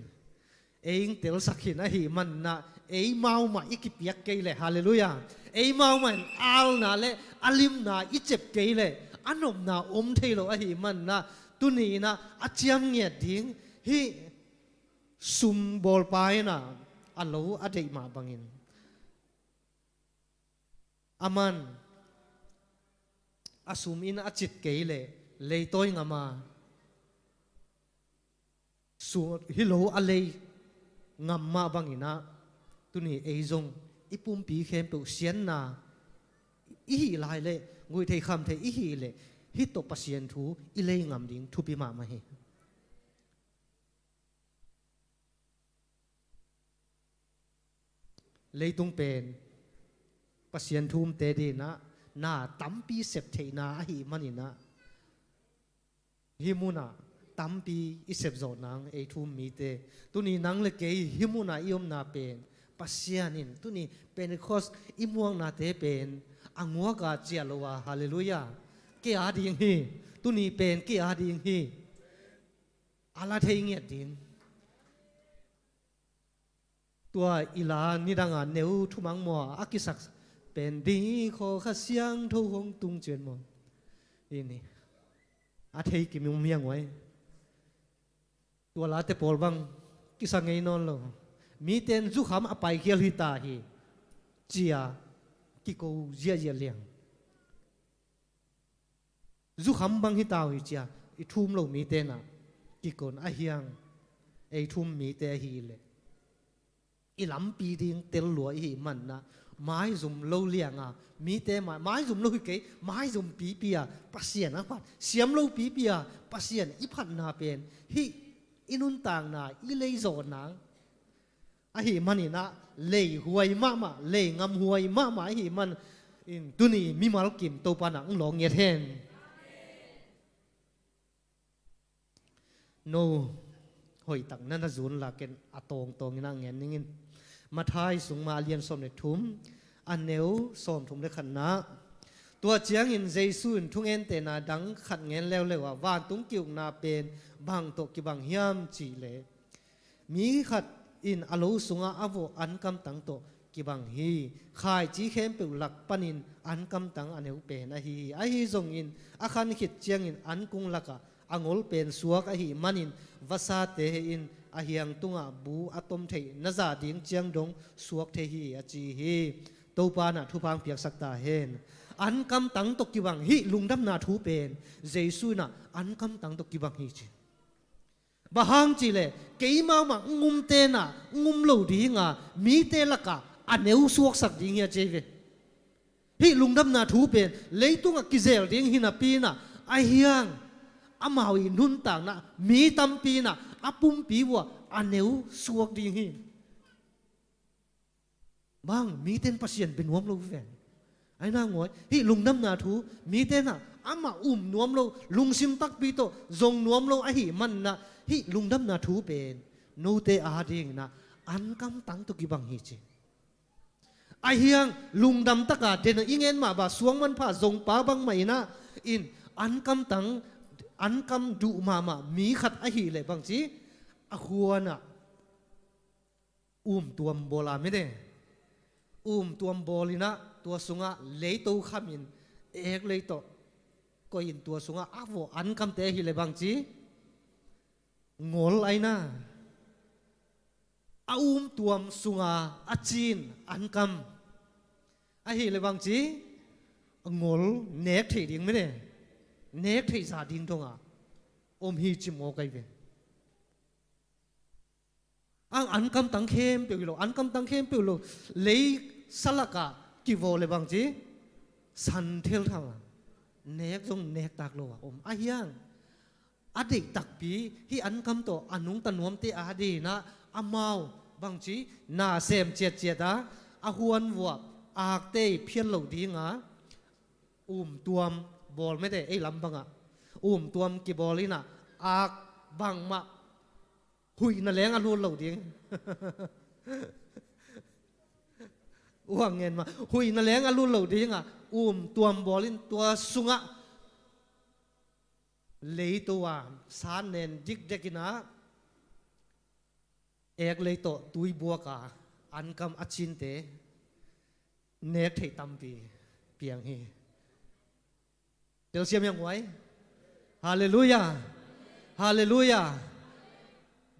Ei hong telsak khin ahih manna, eimau mah i kipiak kei leh, halleluiah, eimau mah in alna le a limna i cep kei leh a nopna om thei lo ahih manna, tuni inah a ciam ngiat ding hih sum bawlpa inah a lo a deih mah bangin, aman a sum in a cit kei leh leitawi ngam a, su-, hi lo a lei ngam mah banginah, tuni ei zong i pumpi khempeuh siatna i hih lai leh, guihtheih khamtheih i hih leh, hih tawh Pasian thu i lei ngam ding thupi mahmah hi. Leitung pen Pasian thu umte dinah na tampi sep theihna ahih maninah, hih munah tampi i sep zawh nang ei thu um mite, tuni nang le kei hih munah i omna pen Pasian in tuni Pentecost i muaknate pen a nguaka ciah lo a, halleluiah, kei a ding hi. Tuni pen kei a ding hi. A la thei ngiat ding. Tua i la nidanga neu thumang mua a kisak pen, ding khaw Kha Siangtho hong tung cian mua. Ini a thei kimum hiang uai. Tua late pawl bang kisa ngei nawn lo. Miten zukham a paikhial hi ta hi, cia kiko ziahziah liang. Zukham bang hi ta uh hi cia i thu um lo mite nah kikon ahiang, ei thu um mite ahih leh i lampi ding tel lua i hih manna, maizum lo lianga, mite mai, maizum lo hi kei, maizum pipi a Pasian a phat, siam lo pipi a Pasian i phatna pen hih i nuntakna, i leizawhna ahih manin ah, lei huai mahmah, lei ngam huai mahmah ahih manin tuni mimal kim Topa na hong lawng ngiat hen. No hoihtak na na zun la, ken a tawngtawng in ah ngen ning in. Matthai sung mah a lian sawm le thum, a neu sawm thum le khatna. Tua ciangin Jesu in thungentehna dang khat ngen leuleu ah, vantung ki-ukna pen bang tawh kibang hiam cih leh, mi khat in a lo sungah a vawh ankamtang tawh kibang hi. Khaici khempeuh lak panin ankamtang a neu pen ahi hi. Ahi zongin a khan khit ciangin ankung lakah a ngol pen suak ahih manin vasate in a hiang tungah bu a tom theih na zah ding ciang dong suak thei hi, a ci hi. Topa in ah thupha hong piaksak ta hen. Ankamtang tawh kibang, hih lungdamna thu pen Jesu in ah ankamtang tawh kibang hi ci. Bang hang cih leh, keimah mah ngumte in ah ngum lo dinga, mite lakah a neu suaksak ding hi, a ci ve. Hih lungdamna thu pen leitungah kizel ding hi napi in ah, a hiang amau i nuntakna, mi tampi in ah a pumpi uah a neu suak ding hi. Bang, mite in Pasian bia nuam lo ve. Ai na ngoi, hih lungdamna thu, mite in ah amah um nuam lo, lungsim takpi tawh zong nuam lo ahih manin ah, hih lungdamna thu pen note adingin ah ankamtang tawh kibang hi ci. A hiang lungdam taka den a i ngen mah bang, suang manpha zongpa bangmah in ah, in ankamtang, ankam duh mahmah mi khat ahih leh bang ci, a huan ah umtuam bawl a, mite. Umtuam bawl in ah tua sungah leito khamin, ek lei tawh koih in tua sungah a vawh ankamte ahih leh bang ci, ngol ai na. A umtuam sunga a cin ankam ahih leh bang ci, ngol nek theih ding, mite. Nek theih zah ding dongah om hi ci mawk ai ve. Ang ankamtang khempeuh hi lo, ankamtang khempeuh lo, lei salakah kivaw leh bang ci, san thelthang a, nek zong nek tak lo a om. A hiang a deih takpi, hih ankam tawh a nungta nuamte adingin ah, amau bang ci, na sem ciatciat a, a huan uah akte i phiat loh dinga umtuam bawl, mite, ei lam bangah umtuam kibawl in ah, ak bangmah huihna leng a lut loh ding. Uang ngen mah, huihna leng a lut loh dingah umtuam bawl in tua sungah leito a san nen dikdek in ah, ek lei tawh tui buak a, ankam a cinte nek theih tampi piang hi. Telsiam hiang uai. Halleluiah. Halleluiah.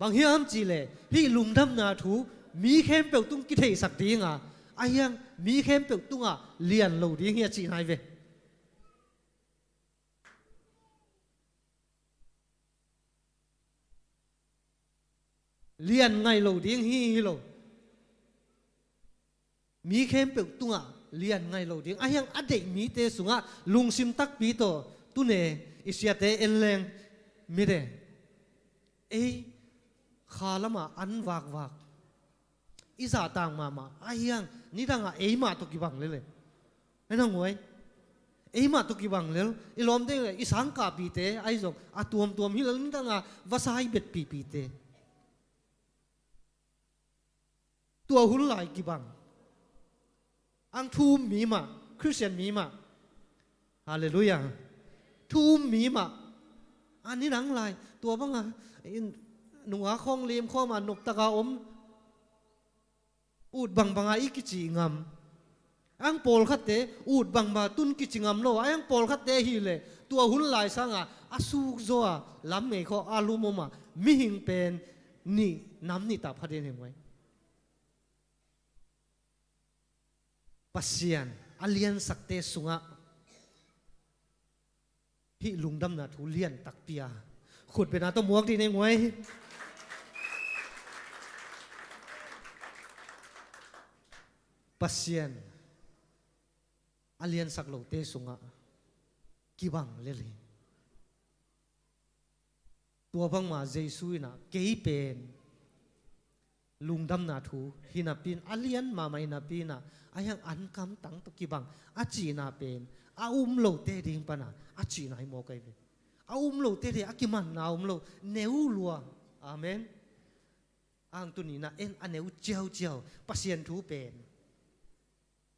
Bang hiam cih leh, hih lungdamna thu mi khempeuh tung kitheihsak dinga, a hiang mi khempeuh tungah lian lo ding hi, a cih nai ve. Lian ngai lo ding hi, hi lo. Mi khempeuh tungah lian ngai lo ding. A hiang a deih mite sungah lungsim takpi tawh tuni i siate en leng, mite, ei kha lamah an vakvak, i zahtak mahmah, a hiang nidangah eimah tawh kibang lel e. Ai na ngoi, eimah tawh kibang lel, i lawmte, i sangkahpihte ahi zong a tuamtuam hi lel, nidangah vasa i betpihpihte. Tua hun lai kibang. Ang thu um mi mah, Khristian mi mah. Halleluiah. Thu um mi mah. A nidang lai tua banga, in, nunga khawng lim khawma noptaka om. Ut bangbanga i kici ngam. Ang pawlkhatte ut bangbang tun kici ngam lo. Ang pawlkhatte hileh tua hun lai sanga a sukzaw a lam ngei khawh a lum om a, mihing pen nih, nam nih tah pha den hi ngoi. Pasian a liansakte sungah hih lungdamna thu lian takpi a khutbetna tawh muak dih ni ngoi. Pasian a liansak lote sungah kibang lel hi. Tua bangmah Jesu in ah kei pen lungdamna thu hi napi in, a lian mahmah hi napi in ah, a hiang ankam tang tawh kibang a cihna pen a um lote ding pan ah a cihna hi mawk ahi ve. A um lote ding a kimanna um lo, neu lua. Amen. Ang tuni in ah en a neu ciauciau Pasian thu pen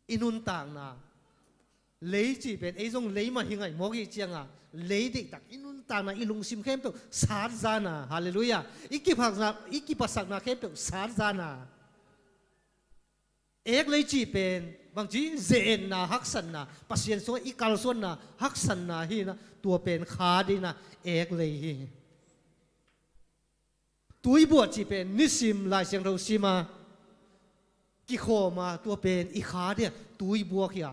i nuntakna, lei cih pen ei zong lei mah hi ngai mawk hi ciangah, lei deihtak i nuntakna, i lungsim khempeuh satzana, halleluiah, i kipasakna, i kipasakna khempeuh satzana. Ek lei cih pen bangci, ze-etna, haksatna, Pasian sungah i kalsuanna, haksatna hi in ah, tua pen kha ding in ah ek lei hi. Tuibuak cih pen nisim Lai Siangtho sim a, kikhawm a, tua pen i kha ding a tuibuak hi a,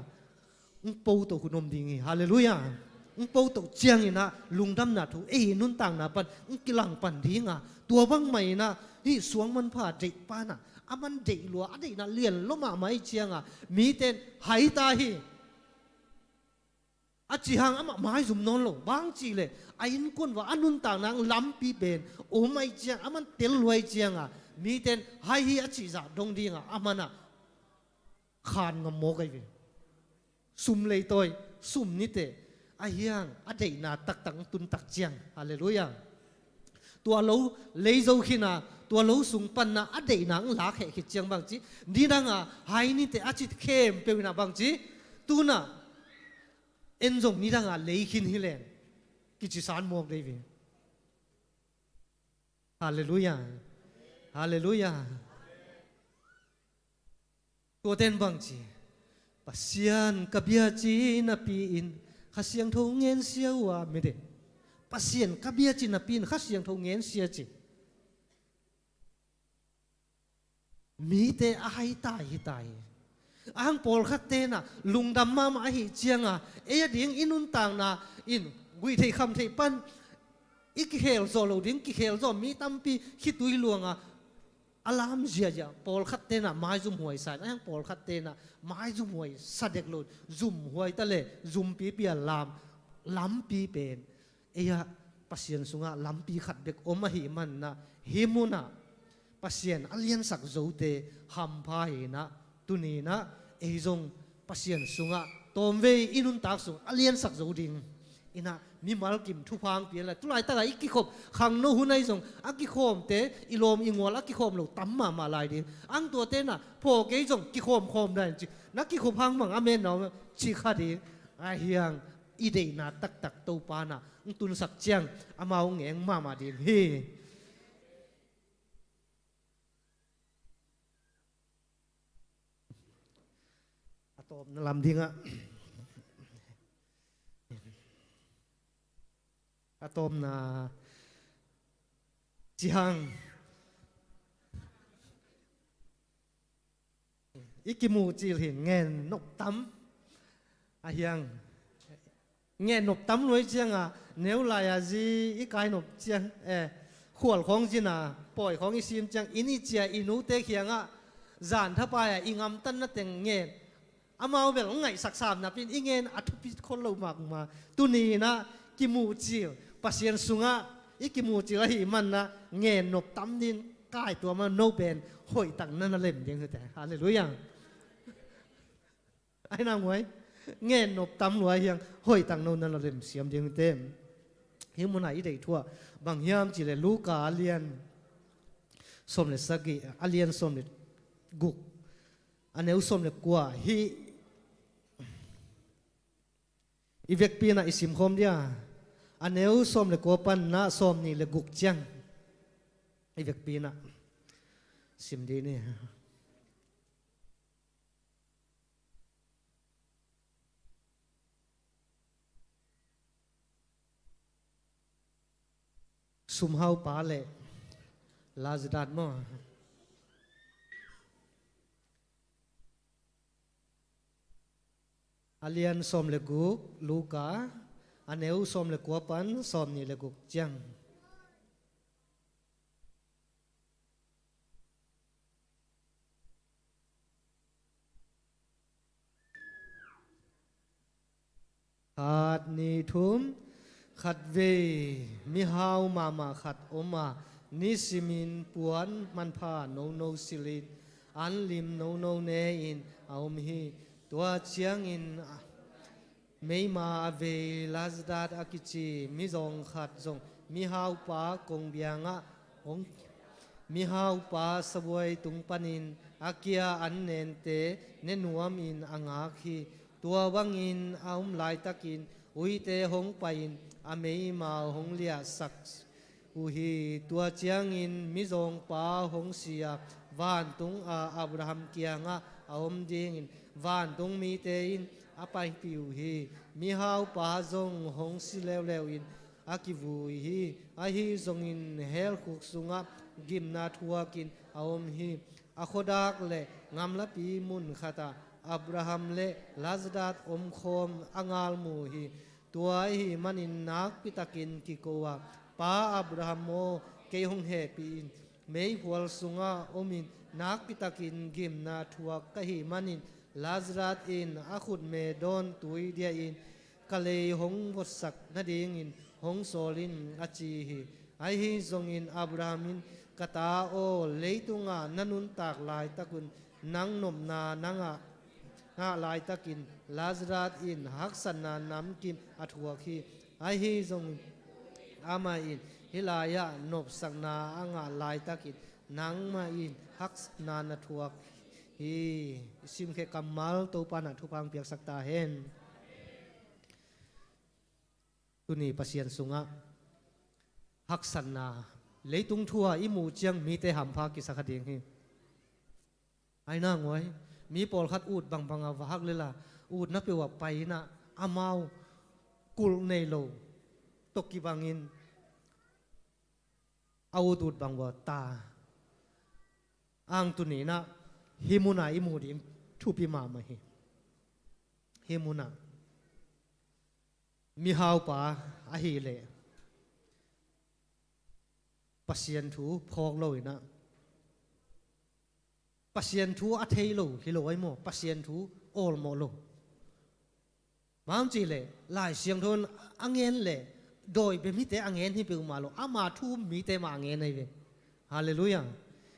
hong po toh hun om ding hi. Halleluiah. Hong po toh ciangin ah lungdamna thu ei nuntakna pan hong kilang pan ding a, tua bangmah in ah hih suang manpha deih pan ah, a man deih lua, a deihna lian lua mahmah hi ciangah mite in hai ta hi. A cih hang amah maizum nawn lo, bang cih leh a innkuan uah a nuntakna lampi pen om ahih ciang, a man tel lua ahih ciangah mite in hai hi a cih zah dong dingah a man ah khan ngam mawk ahi ve. Sum leitawi, sum niteh, a hiang a deihna taktak hong tun tak ciang, halleluiah, tua lo lei zo khin a, tua lo sung pan ah a deihna hong lak heh khit ciang bangci, nidangah hai niteh a cih khempeuh in ah bangci, tu in ah en zong nidangah lei khin hi leng, kicisan mawk dei ve. Halleluiah. Halleluiah. Tuate in bangci, Pasian ka bia ci napi in Kha Siangtho ngensia uh a, mite, Pasian ka bia ci napi in Kha Siangtho ngensia ci. Mite a hai ta hi ta hi. A hang pawlkhatte in ah lungdam mahmah ahih ciangah ei a ding i nuntakna in guih theih kham theih pan i kikhel zawh loh ding, kikhel zawh mi tampi khitui luangah a lam ziahziah, pawlkhatte in ah maizumhuai sa in, a hang pawlkhatte in ah maizumhuai sa dek lo, zumhuai ta leh zumpipi a lam, lampi pen ei ah Pasian sungah lampi khat bek om ahih man in ah, hih munah Pasian a liansak zote hampha hi in ah, tuni in ah ei zong Pasian sungah tawmvei i nuntak sung a liansak zo ding in ah mimal kim thupha hong pia in la, tulaitakah i kikhop khangno hun ahi zong a kikhawmte, i lawm i ngual a kikhawm lo tam mahmah lai ding. Ang tuate in ah phaw kei zong kikhawm khawm dai in ci, na kikhop hang bang a menna om cih kha ding. A hiang i deihna taktak Topa in ah hong tunsak ciang amau hong eng mahmah ding hi. A tawpna lam dingah, a tawpna cih hang, i kimuhcil hi ngen nop tam. A hiang ngen nop tam lua ahih ciangah, neu lai-a zi i kai nop ciang, eh, khual khawng zin a, pawi khawng i sim ciang, inn i ciah i nute kiangah zan thapai-a i ngamtanna teng ngen. Amau bel hong ngaihsak sam napi in i ngen a thupi khol lo mahmah. Tuni in ah kimuhcil, Pasian sungah i kimuhcil ahih man in ah ngen nop tam ding, kai tuam a, no pen hoihtak na na lem ding hi te. Halleluiah. Ai na nguai. Ngen nop tam lua hiang hoihtak no na na lem siam ding hi te. Hih munah i deih thu ah bang hiam cih leh Luka a lian sawm le sagih, a lian sawm le guk, a neu sawm le kua, hih i vekpi in ah i simkhawm ding a, a neu sawm le kua pan in ah sawm nih le guk ciang i vekpi in ah sim ding ni. Sumhaupa le Lazadat maw? A lian sawm le guk, Luka, a neu sawm le kua pan sawm nih le guk ciang. Khat, nih, thum. Khatvei mihau mahmah khat om a, nisimin puan manpha nono silhin, anlim nono ne-in a om hi. Tua ciangin meima a vei Lazarus a kici mizawng khat zong mihaupa kongbiangah hong, mihaupa sabuai tung panin a kia an nente ne nuamin a ngak hi. Tua bangin a om laitakin uite hong pai-in a meima hong liahsak uh hi. Tua ciangin mizawngpa hong si a, vantung a Abraham kiangah a om dingin vantung mite in a paipih uh hi. Mihaupa zong hong si leuleu in a kivui hi. Ahi zongin helkhuk sungah gimna thuakin a om hi. A khuadak le gamlapi mun khatah Abraham le Lazarus omkhawm a ngal mu hi. Tua ahih manin nakpitakin kiko a, Pa Abraham aw, kei hong hehpih in. Meikhual sungah omin nakpitakin gimna thuak ka hih manin Lazarus in a khutme dawn tui diahin ka lei hong votsak nadingin hong sawl in, a ci hi. Ahi zongin Abraham in, ka ta aw, leitungah na nuntak laitakun nang nopna na ngah, ngah laitakin Lazarus in haksatna namkim a thuak hi. Ahi zongin amah in hih lai-ah nopsakna a ngah laitakin nangmah in haksatna na thuak hi. I simkhiat kammal Topa in thupha hong piaksak ta hen. Tuni Pasian sungah haksatna, leitung thu-ah i muh ciang mite hampha kisa kha ding hi. Ai nangawi, mi pawlkhat ut bangbang a va hak lel a, utna peuh ah pai-in ah amau kulh nei lo tawh kibangin a ut ut bang uh a ta. Ang tuni-in ah hih munah i muh ding thupi mahmah hi. Hih munah mihaupa ahih leh Pasian thu phawk lo-in ah, Pasian thu a thei lo hi lo ai maw, Pasian thu awlmawh lo. Bang hang hiam cih leh Lai Siangtho in a ngen leh dawi bia mite a ngen hi peuhmah lo, ama thu um mite mah a ngen ahi ve. Halleluiah.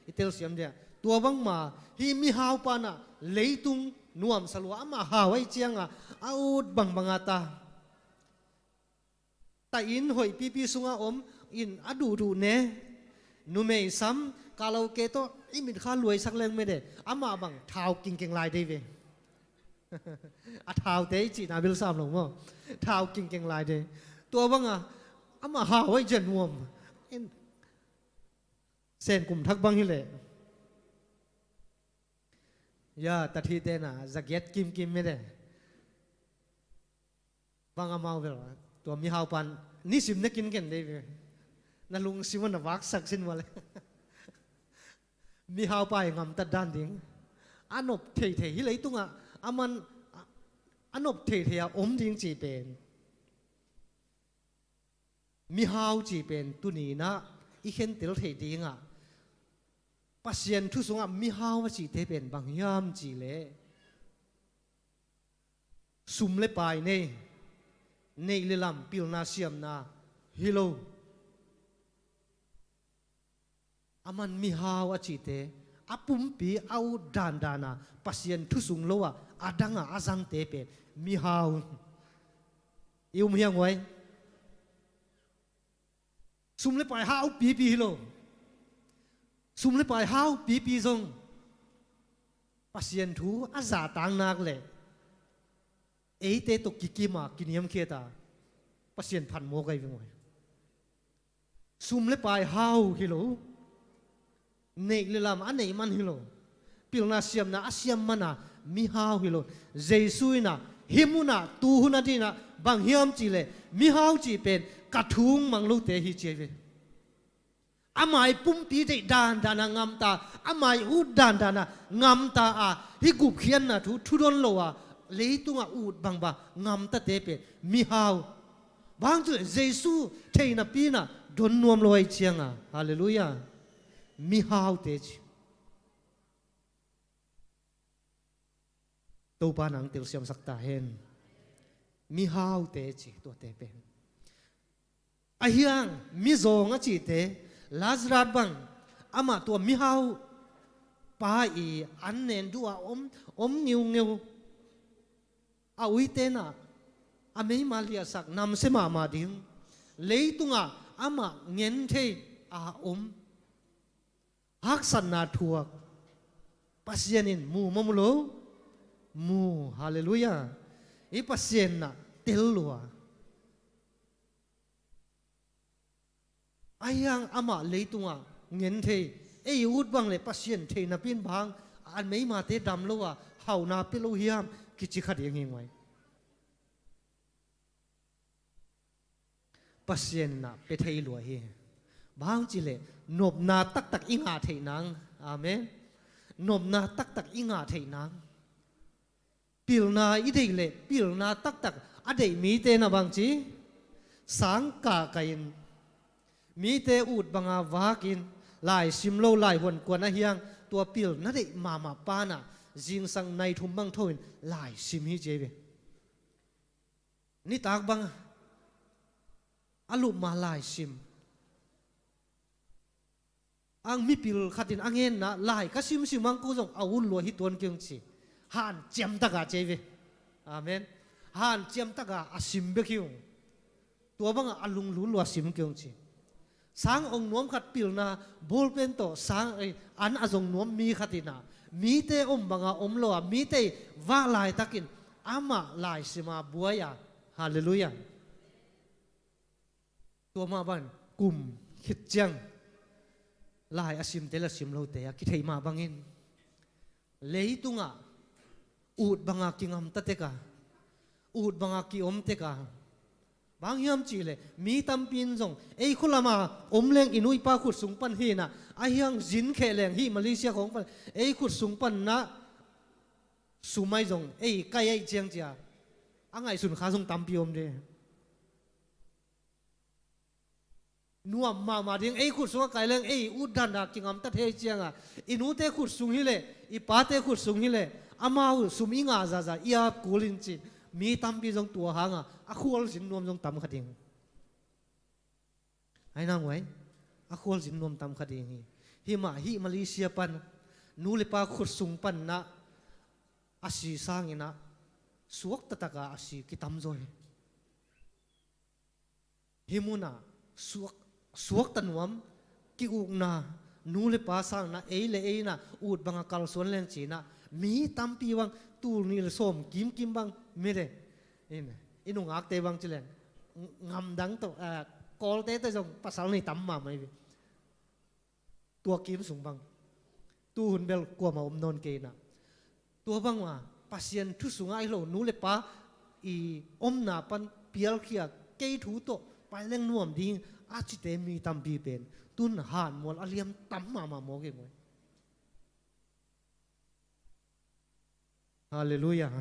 I telsiam dia, tua bangmah hih mihaupa in ah leitung nuamsa lua, amah hau ahih ciangah a ut bangbang a ta. Taih inn hoih pipi sungah om in a duhduh ne, numei sam, karaoke tawh i mitkha luaisak leng mede, amah bang thau kingkeng lai dei ve. A thaute i cihna bel sam lo maw? Thau kingkeng lai dei. Tua bangah amah hau ahih ciang nuam. In, Sen Kum Thak bang hi leh, ya, tathite na zagiat kimkim mede. Bang amau bel, tua mihaupa in nisim na kinken dei ve. Na lungsim ah na vaksak sin mah leh. Mihaupa i gamtat dan ding, a nop theithei, hih leitungah aman a, a nop theithei a om ding cih pen, mihau cih pen tuni-in ah i khentel theih dingah Pasian thu sungah mihau a cihte pen bang hiam cih leh, sum le pai nei, neih le lam, pilna siamna hi lo. Aman mihau a cihte, a pumpi a ut dandan a, Pasian thu sung lo a, a dang a, a zangte pen mihau. I um hiam, huai? Sum le pai hau pipi hi lo. Sum le pai hau pipi zong Pasian thu a zahtak nak leh eite tawh kikim a, kiniamkhiat a, Pasian phat mawk ahi veng uh hi. Sum le pai hau hi lo. Neih le lam a neih man hi lo. Pilna siamna a siam man a mihau hi lo. Jesu in ah hih mun ah, tu hun a ding ah bang hiam cih leh, mihau cih pen ka thu mang lote hi, ci ahi ve. Ama i pumpi deih dandan a gamta, ama i ut dandan a gamta a, hih gupkhiatna thu thudon lo a, leitungah ut bangbang gamtate pen mihau. Bang hang hiam cih leh Jesu thei napi-in ah don nuam lo ahih ciangin. Halleluiah. Mihaute ci. Topa in hong telsiamsak ta hen. Mihaute ci tuate pen. Ahiang mizawng a cihte, Lazarus bang, amah tua mihau pa i an nen duh a om, om ngiungeu. A uite in ah a meima liahsak, namsia mahmah ding. Leitungah amah ngen thei a om. Haksatna thuak Pasian in mu maw, mu lo? Mu. Halleluiah. Hih Pasian in ah tel lua. Ahiang amah leitungah ngen thei, ei ut bang le Pasian thei napi in bang a meimate dam lo a, hauhna pia lo hiam, kici kha ding hi ngei. Pasian in ah pia thei lua hi. Bang hang cih leh nopna taktak i ngah theih nang. Amen. Nopna taktak i ngah theih nang. Pilna i deih leh pilna taktak a deih mite in ah bang ci, sang kahkah in, mite ut banga vak in, laisim lo, laihuan kuan ahiang, tua pilna deih mahmah pa in ah zingsang nai thum bang tho in laisim hi ci hi ve. Nitak bang a lup ma laisim. Ang mipil khat in a ngen in ah, lai ka simsim ang, ko zong a ut lua hi tuan kei ung ci. Hanciam tak a ci hi ve. Amen. Hanciam tak a a sim bek hi ung. Tua bang a a lunglut lua sim kei ung ci. Sang ong nuam khat pilna, ball pen tawh sang, eh, an a zong nuam mi khat in ah, mite om banga om lo a, mite vak laitakin amah laisim a buai a. Halleluiah. Tua mah bang kum khit ciang lai a simte le a sim lote a kitheih mah bangin, leitungah ut banga kingamta tek a, ut banga kiom tek a. Bang hiam cih leh mi tampi in zong ei khua lama om leng i nu i pa khut sung pan hi in ah, ahiang zin kheh leng hih Malaysia khawng pan ei khut sung pan in ah sum ahi zong ei kai ahih ciang ci a, a ngaihsun kha zong tampi om de. Nuam mahmah ding, ei khut sungah kai leng ei ut dan a kingamta thei ciangah, i nute khut sung hi leh, i pate khut sung hi leh, amau sum i ngah zahzah i ap kul in ci. Mi tampi zong tua hangah a khualzin nuam zong tam kha ding. Ai na, nguai, a khualzin nuam tam kha ding hi. Hih mah hih Malaysia pan nu le pa khut sung pan in ah a si sangin ah suakta tak a a si kitamzaw hi. Hih munah suak, suakta nuam, ki-ukna, nu le pa sang in ah, ei le ei in ah ut banga kalsuan leng ci in ah, mi tampi bang, tul nih le sawm kimkim bang, mite in, i nungakte bang ci leng, ngamdang tawh, eh, Kawlte tawh zong pasal nei tam mahmah hi ve. Tua kim sung bang, tuhun bel kuamah om nawn kei in ah. Tua bang mah Pasian thu sungah ahi lo, nu le pa i omna pan pialkhia, kei thu tawh pai leng nuam ding a cite mi tampi pen tun hanmual a liam tam mahmah mawk hi ngei. Halleluiah.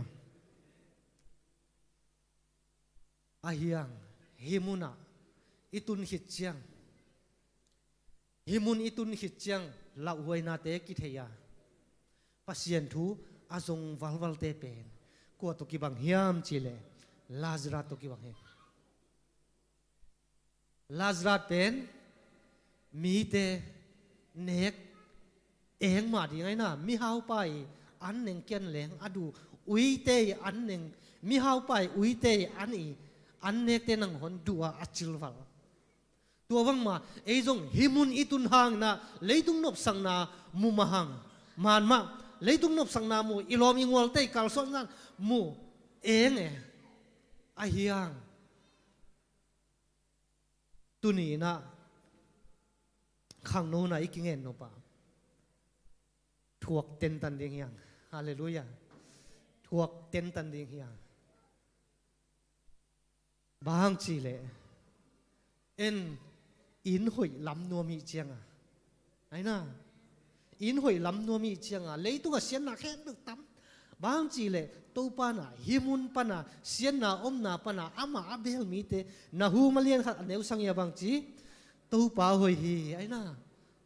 Ahiang hih munah i tun khit ciang, hih mun i tun khit ciang lauhuainate kithei a, Pasian thu a zong valvalte pen kua tawh kibang hiam cih leh Lazarus tawh kibang hi. Lazarus pen mite nek eng mah ding ahi na, mihaupa i an neng kian leng a duh, uite i an neng, mihaupa i uite i an i an nekte nangawn duh a a cilval. Tua bangmah ei zong hih mun i tun hang in ah leitung nopsakna mu mah hang, man mah leitung nopsakna mu, i lawm i gualte i kalsuanna mu eng e. Ahiang tuni in ah khangno in ah i kingen nop a thuak tentan ding hi hang. Halleluiah. Thuak tentan ding hi hang. Bang hang cih leh en inn hoih lam nuam i hih ciang a, ahi na, inn hoih lam nuam i hih ciang a leitung a siatna khempeuh tam. Bang hang cih leh Topa in ah hih mun pan a siatna omna pan a amah a beel mite, Nahum a lian khat a neu sagih ah bang ci, Topa hoih hi, ahi na,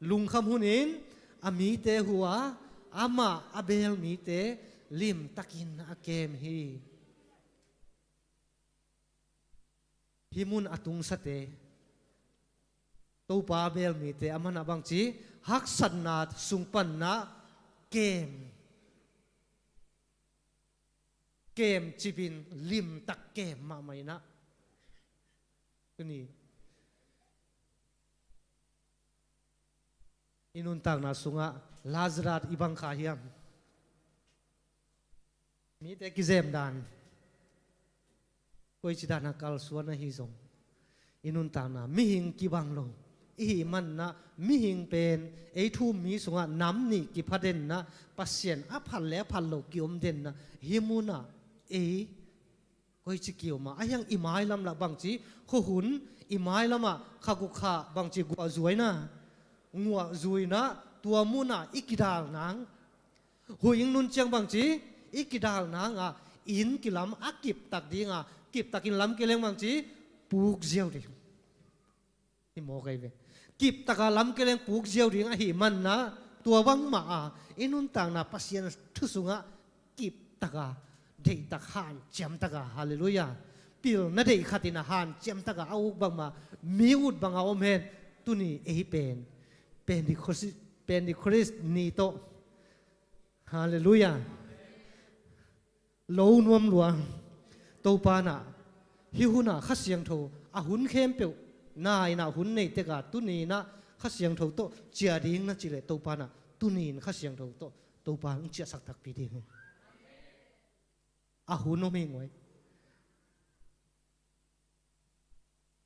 lungkham hunin a mite hu a, amah a beel mite limtakin a kem hi. hih mun a tungsate, Topa beel mite a manah bangci haksatna sung panna kem, kem cipin limtak kem mahmah inah. Tuni i nuntakna sungah Lazarus i bang kha hiam? Mite kizem dan, koici dana kalsuan ahi zong, i nuntakna mihing kibang lo i hih manna, mihing pen ei thu-um mi sungah nam nih kipha denna, Pasian a phat le a phat lo kiom denna, hih munah ei koici kiom a, a hiang i mailam lah bangci khuahun, i mailamah khaguk kha bangci guahzuaina, guahzuina, tua munah i kidal nang. Huih ing nun ciang bangci i kidal nanga, inn kilam a kiptak dinga, kiptakin lam kileng bangci puk ziau ding. Hi mawk ahi ve. Kiptaka lam kileng puk ziau ding ahi manna, tua bangmah a i nuntakna Pasian thu sungah kiptaka, deihtak hanciamtaka, halleluiah, pilna deih khatin a hanciamtaka a uk bangmah mi ut banga om hen. Tuni ei pen Pentecost, Pentecost ni tawh, halleluiah, lo nuam lua. Topa nah hih hunah Kha Siangtho a hun khempeuh na inah hun nei teka, tuni inah Kha Siangtho tawh ciah ding na cileh, Topa nah tuni in Kha Siangtho tawh Topa hong ciahsak takpi ding hi. A hun om hi nguai.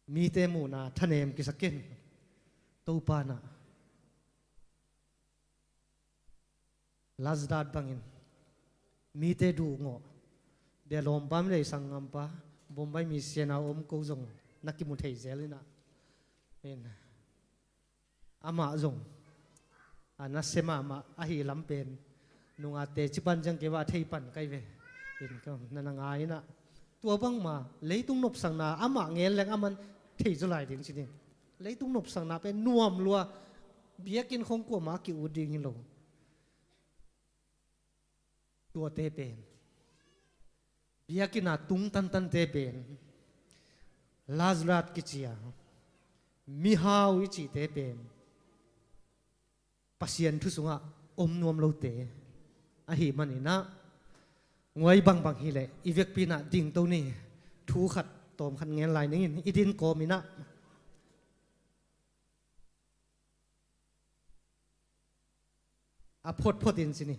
Mite muhna thanem kisak ken. Topa nah Lazarus bangin mite duhngawh, bia lawmpa mi lei sanggampa, Bombay mi siana om ko zong na kimu thei zel inah. Amen. Amah zong a nasia mahmah ahi lam pen nunga teci pan ciang kei va thei pan kai ve. In ka na na ngai inah, tua bangma leitung nopsakna amah ngen leng aman thei zaw lai ding ci ding. Leitung nopsakna pen nuam lua, biakinn khong kuamah a ki-ut ding hi lo. Tuate pen, biakinn a tung tantante pen, Lazarus kici a, mihau i cihte pen Pasian thu sungah om nuam lote ahi maninah, nguai bangbang hileh i vekpi inah dingto ni. Thu khat, tawm khat ngen lai ningin i din kawm inah. A photphot in ci ni.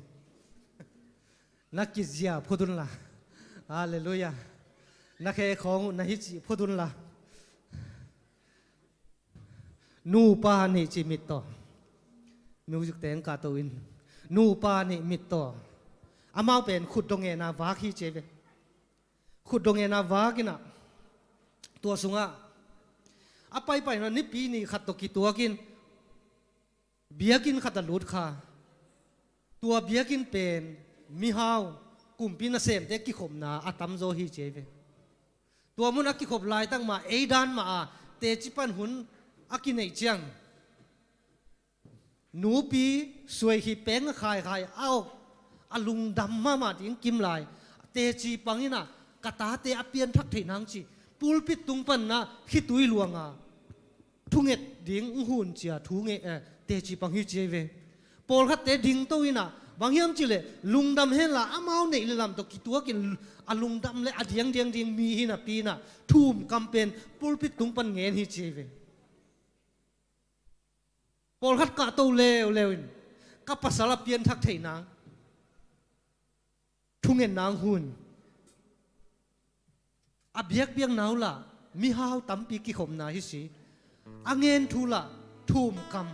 Na kizia phot unla. Halleluiah. Na khe khawng uh na hi cih phot unla. Nupa nih cih mittaw. Music teng kahto in. Nupa nih mittaw. Amau pen khut dongena vak hi ci ve. Khut dongena vak inah, tua sungah a paipaina nipi ni khat tawh kituakin biakinn khat a lut kha. Tua biakinn pen mihau, kumpi nasemte kikhopna a tamzaw hi ci ve. Tua mun a kikhop laitak mah ei dan mah a teci pan hun a kineih ciang, nupi suaikhih peng a khaikhai a awk, a lungdam mahmah ding kimlai, teci pang inah ka tate a pianthak theih nang ci, pulpit tung panna khitui luanga thunget ding hong hun cia thu nge, eh, teci pang hi ci ve. Pawlkhatte dingto inah bang hiam cileh lungdam henla amau neih le lam tawh kituakin a lungdam le a diangdiang ding mi hi napi inah thu-um kam pen pulpit tung pan ngen hi ci ve. Pawlkhat kahto leuleu in ka pasal a pianthak theih nang, thungetna hong hun. A biakpiakna uh lah mihau tampi kikhopna hi si. A ngen thu lah thu-um kam.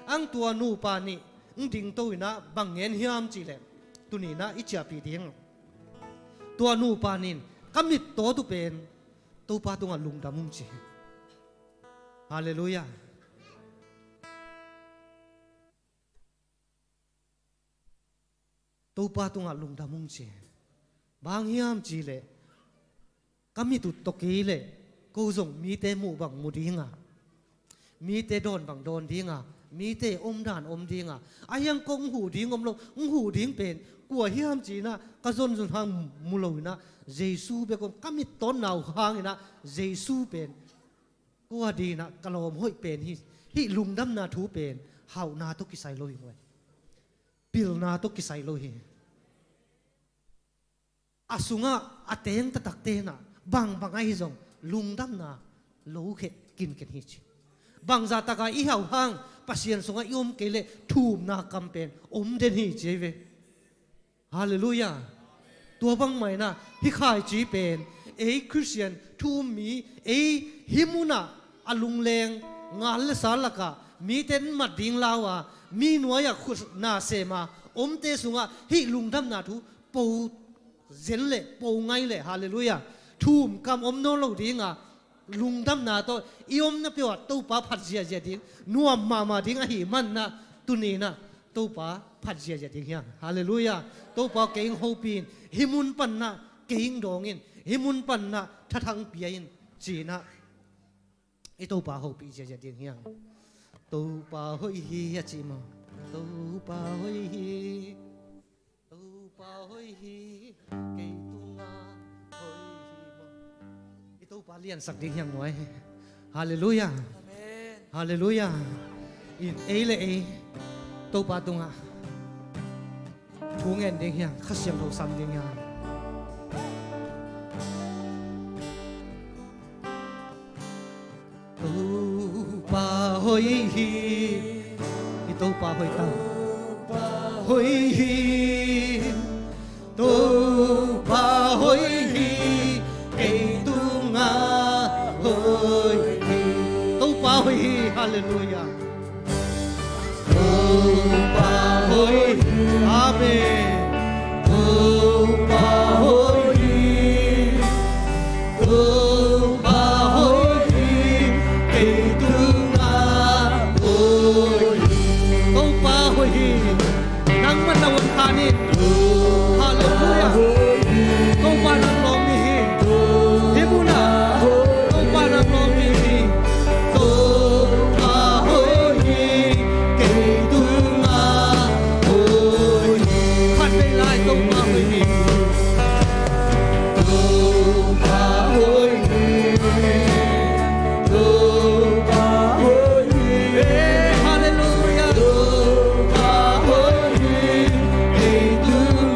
Ang tua nupa nih hong dingto inah bang ngen hiam cihleh, tuni inah i ciahpih ding. Tua nupa nih in ka mittaw tu pen Topa tungah lungdam hong ci. Halleluiah. Topa tungah lungdam hong ci. Bang hiam cihleh, ka mit uh tawh kei leh ko zong mite muh bang mu dinga, mite dawn bang dawn dinga, Mite omdan om dinga, a hiang kong huh ding om lo, ng huh ding pen kua hiam ci-inah ka zonzon hang mu lo inah, Jesu bek om ka mittawnna uh hanginah Jesu pen kua dinah ka lawm hoih pen hi. Hih lungdamna thu pen hauhna tawh kisai lo hi ngoi. Pilna tawh kisai lo hi. A sungah a teng taktak tenah bangbang ahi zong lungdamna lo kheh kinken hi ci. Bangzah takah i hauh hang Pasian sungah i om kei leh thumna kam pen om den hi ci ei ve. Halleluiah. Tua bangmah inah hih khaici pen ei Khristian thu um mi, ei hih munah a lungleng ngal le sal lakah mite in mat ding lau a, mi nuai-ah khutna sem a omte sungah hih lungdamna thu po zen le po ngai le, halleluiah, thum kam om nawn lo dinga, lungdamna tawh i omna peuh ah Topa phat ziahziah ding, nuam mahmah ding ahih manah tuninah Topa phat ziahziah ding hiang. Halleluiah. Topa, kei ing hopih in, hih mun panah kei ing dawng in, hih mun panah thathang pia in, ci-inah i Topa hopih ziahziah ding hiang. Topa hoih hi a ci maw? Topa hoih hi. Topa hoih hi, kei tungah hoih hi maw? I Topa liansak ding hiang nuai. Halleluiah. Amen. Halleluiah. In ei le ei Topa tungah thu ngen ding hiang, Kha Siangtho sam ding hiang. Topa hoih hi. I Topa hoih ta. Hoih hi. Topa hoih hi. Kei tungah hoih hi. Topa hoih hi. Halleluiah. Topa hoih hi. Amen. Topa hoih hi. Topa hoih hi. Kei tungah hoih hi. Topa hoih hi. Nangmah na hun khan in. Halleluiah. Topa nang lawm mi hi. Hih munah Topa nang lawm mi hi. Topa hoih hi. Kei tungah hoih hi. Khatvei lai Topa hoih hi. Topa hoih hi. Topa hoih hi. Eh, halleluiah. Topa hoih hi. Kei tungah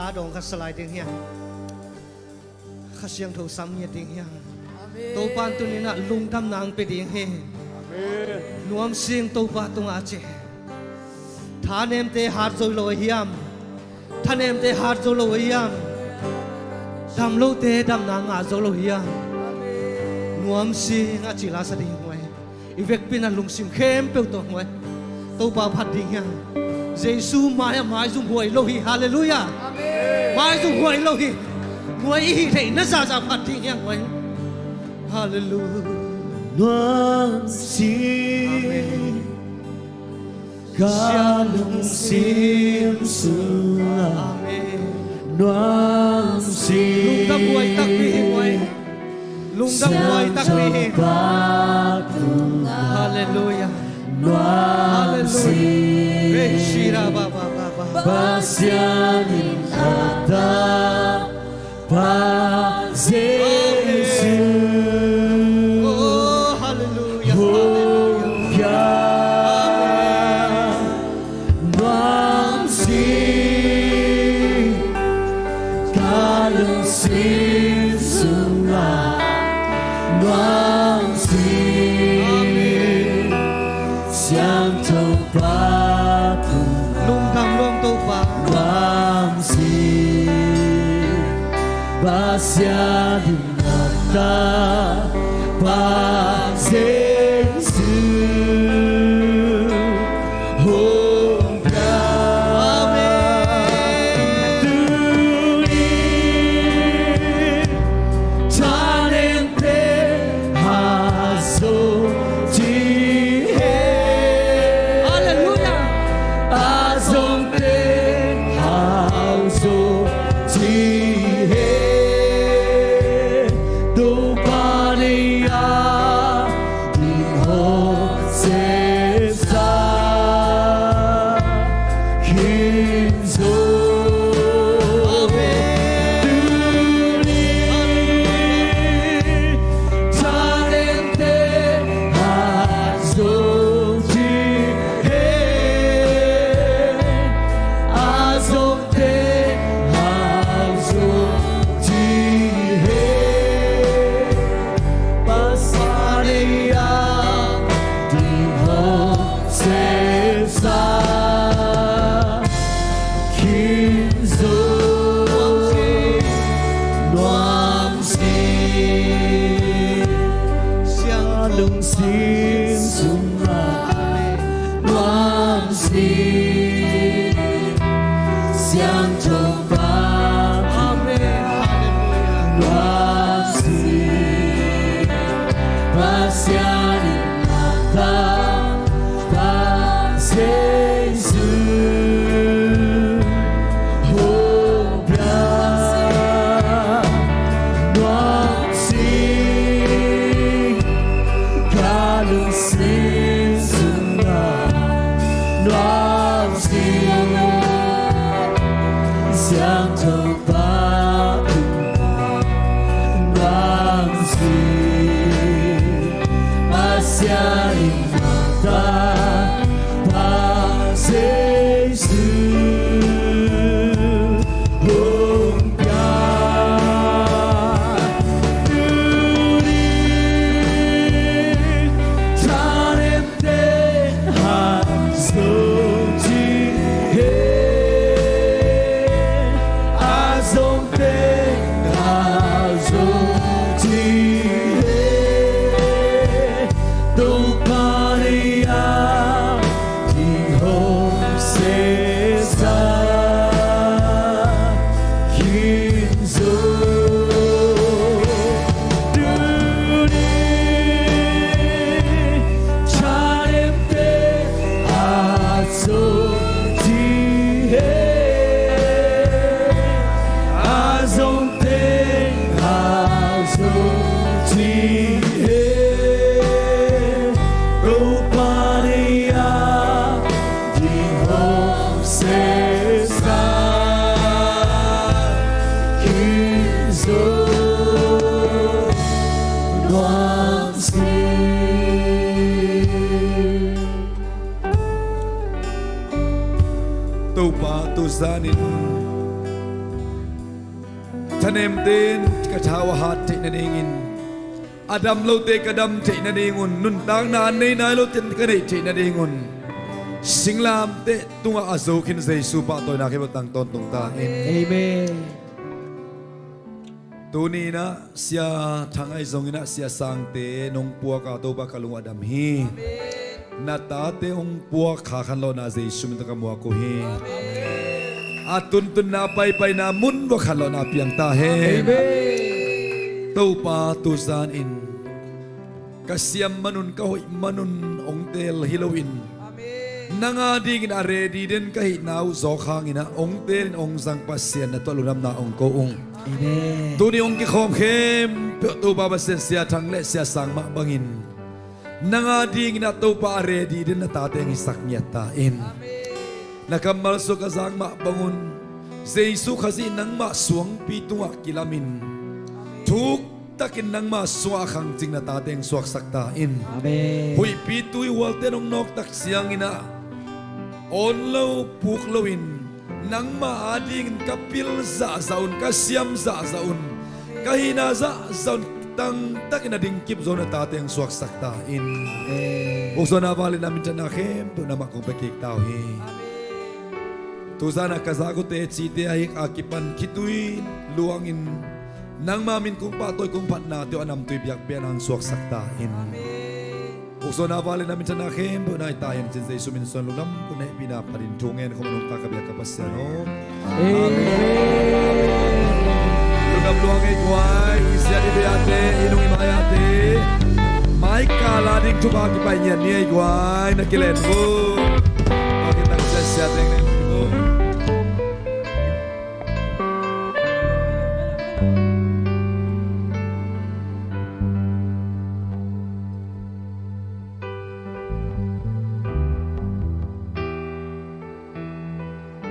A dawng khat sa lai ding hiam? Kha Siangtho sam ngiat ding hiam? Topa in tuni-in ah lungdamna hong pia ding hi. Nuamsi ing, Topa tungah ci. Thanemte hat zo lo a hiam? Thanemte hat zo lo a hiam? Damlote damna ngah zo lo hiam? Nuamsi ing, a ci la sa ding hi. I vekpi-in ah lungsim khempeuh tawh hong, Topa phat ding hiam? Jesu mai-ah maizum huai lo hi. Halleluiah. Maizum huai lo hi. Huai i hih theihna zahzah phat ding hiam? Halleluiah. Nuamsi. Ka lungsim sungah nuamsi. Lungdam huai takpi hi, huai. Lungdam huai takpi hi. Halleluiah. Halleluiah. Hey, shira ba ba ba ba. Pasian in a tapa Jesu. Oh, halleluiah, halleluiah. Nuamsi, ka lungsim sungah nuamsi. Siangtho Pa tungah lungdam, lungdam Topa. Nuamsi, Pasian in a tapa Jesu hong pia. Amen. Tuni thanemte hat zo ding hi. Halleluiah. A zongte hau zo ding hi. Topa nei-a ding hong sepsa khin zo. Tuni thanemte hat zo ding hi. A zong te hau zo ding hi. Pasian nei-a ding hong sepsa khin zo. Nuamsi, siang lungsim sungah nuamsi. Siangtho Pa, amen, halleluiah, nuamsi. Pasian in a tapa Jesu hong pia. Nuamsi, ka lungsim sungah nuamsi. Siangtho Pa tungah nuamsi. Pasian in a tapa Jesu hong pia. Tuni thanem te hau zo ding hi. A zong te hau zo ding hi. Topa nei-a ding hong sepsa khin zo. Tuni thanem te hau zo ding hi. A zong te hau zo ding hi. Topa nei-a ding hong sepsa khin zo. Nuamsi. Topa, tuzan in Ka nemte in ka thau a hat theih nadingin, a dam lote ka dam theih nadingun, nuntakna a nei nai lote ka neih theih nadingun, singlamteh tungah a zo khin Jesu pahtawina khempeuh tang tawntung ta in. Amen. Tuni inah Sia Thang ahi zongin ah Sia Sangte nong puak a, Topa, ka lung a dam hi. Na tate hong puak kha khanlawhna Jesu min tawh ka muak uh hi. A tuntunna paipaina mun vua khanlawhna piang ta hen. Amen. Topa, tuzan in ka siam manun, ka hoih manun hong teel hi loin, nang a dingin a ready den ka hihna uh zawk hangin ah hong teelin hong zang Pasian na tungah lungdamna hong ko ung. Amen. Tuni hong kikhawm khempeuh Topa Pasian, Sia Thang le Sia Sang mah bangin nang a dingin ah Topa a ready den na tate hong hisak ngiat ta in. Amen. Na kammal sung ka zak mah bangun, Jesu Khazih nangmah suangpi tungah kilamin, thuktakin nangmah sungah a khangcing na tate hong suaksak ta in. Amen. Huihpi tuihualte nong nawktak ciangin ah awn lo puk loin, nangmah a dingin ka pil zahzah un, ka siam zahzah un, ka hihna zahzah un, tangtakin a dingkip zo na tate hong suaksak ta in. Amen. Ukzawhna, vangliatna, minthanna khempeuh nangmah kong pia kik ta uh hi. Amen. Tuzan a ka zak uh tecite a hik a kipan khitui luangin, nangma min kong pahtawi, kong phatnate uh a namtui biakpiakna hong suaksak ta in. Amen. Ukzawhna, vangliatna, minthanna khempeuh nai ta hen cin Jesu min suang lungdam, kun hehpihna panin thu ngen khawm a nungta ka biak ka Pasian aw. Amen. Amen. Lungdam lua ngei guai, i siat i bia te, i nung i mai a te. Mai kal a ding thupha kipai ngiat ni ei guai, na kilen vo. Pakitang siat siat ding ding vo.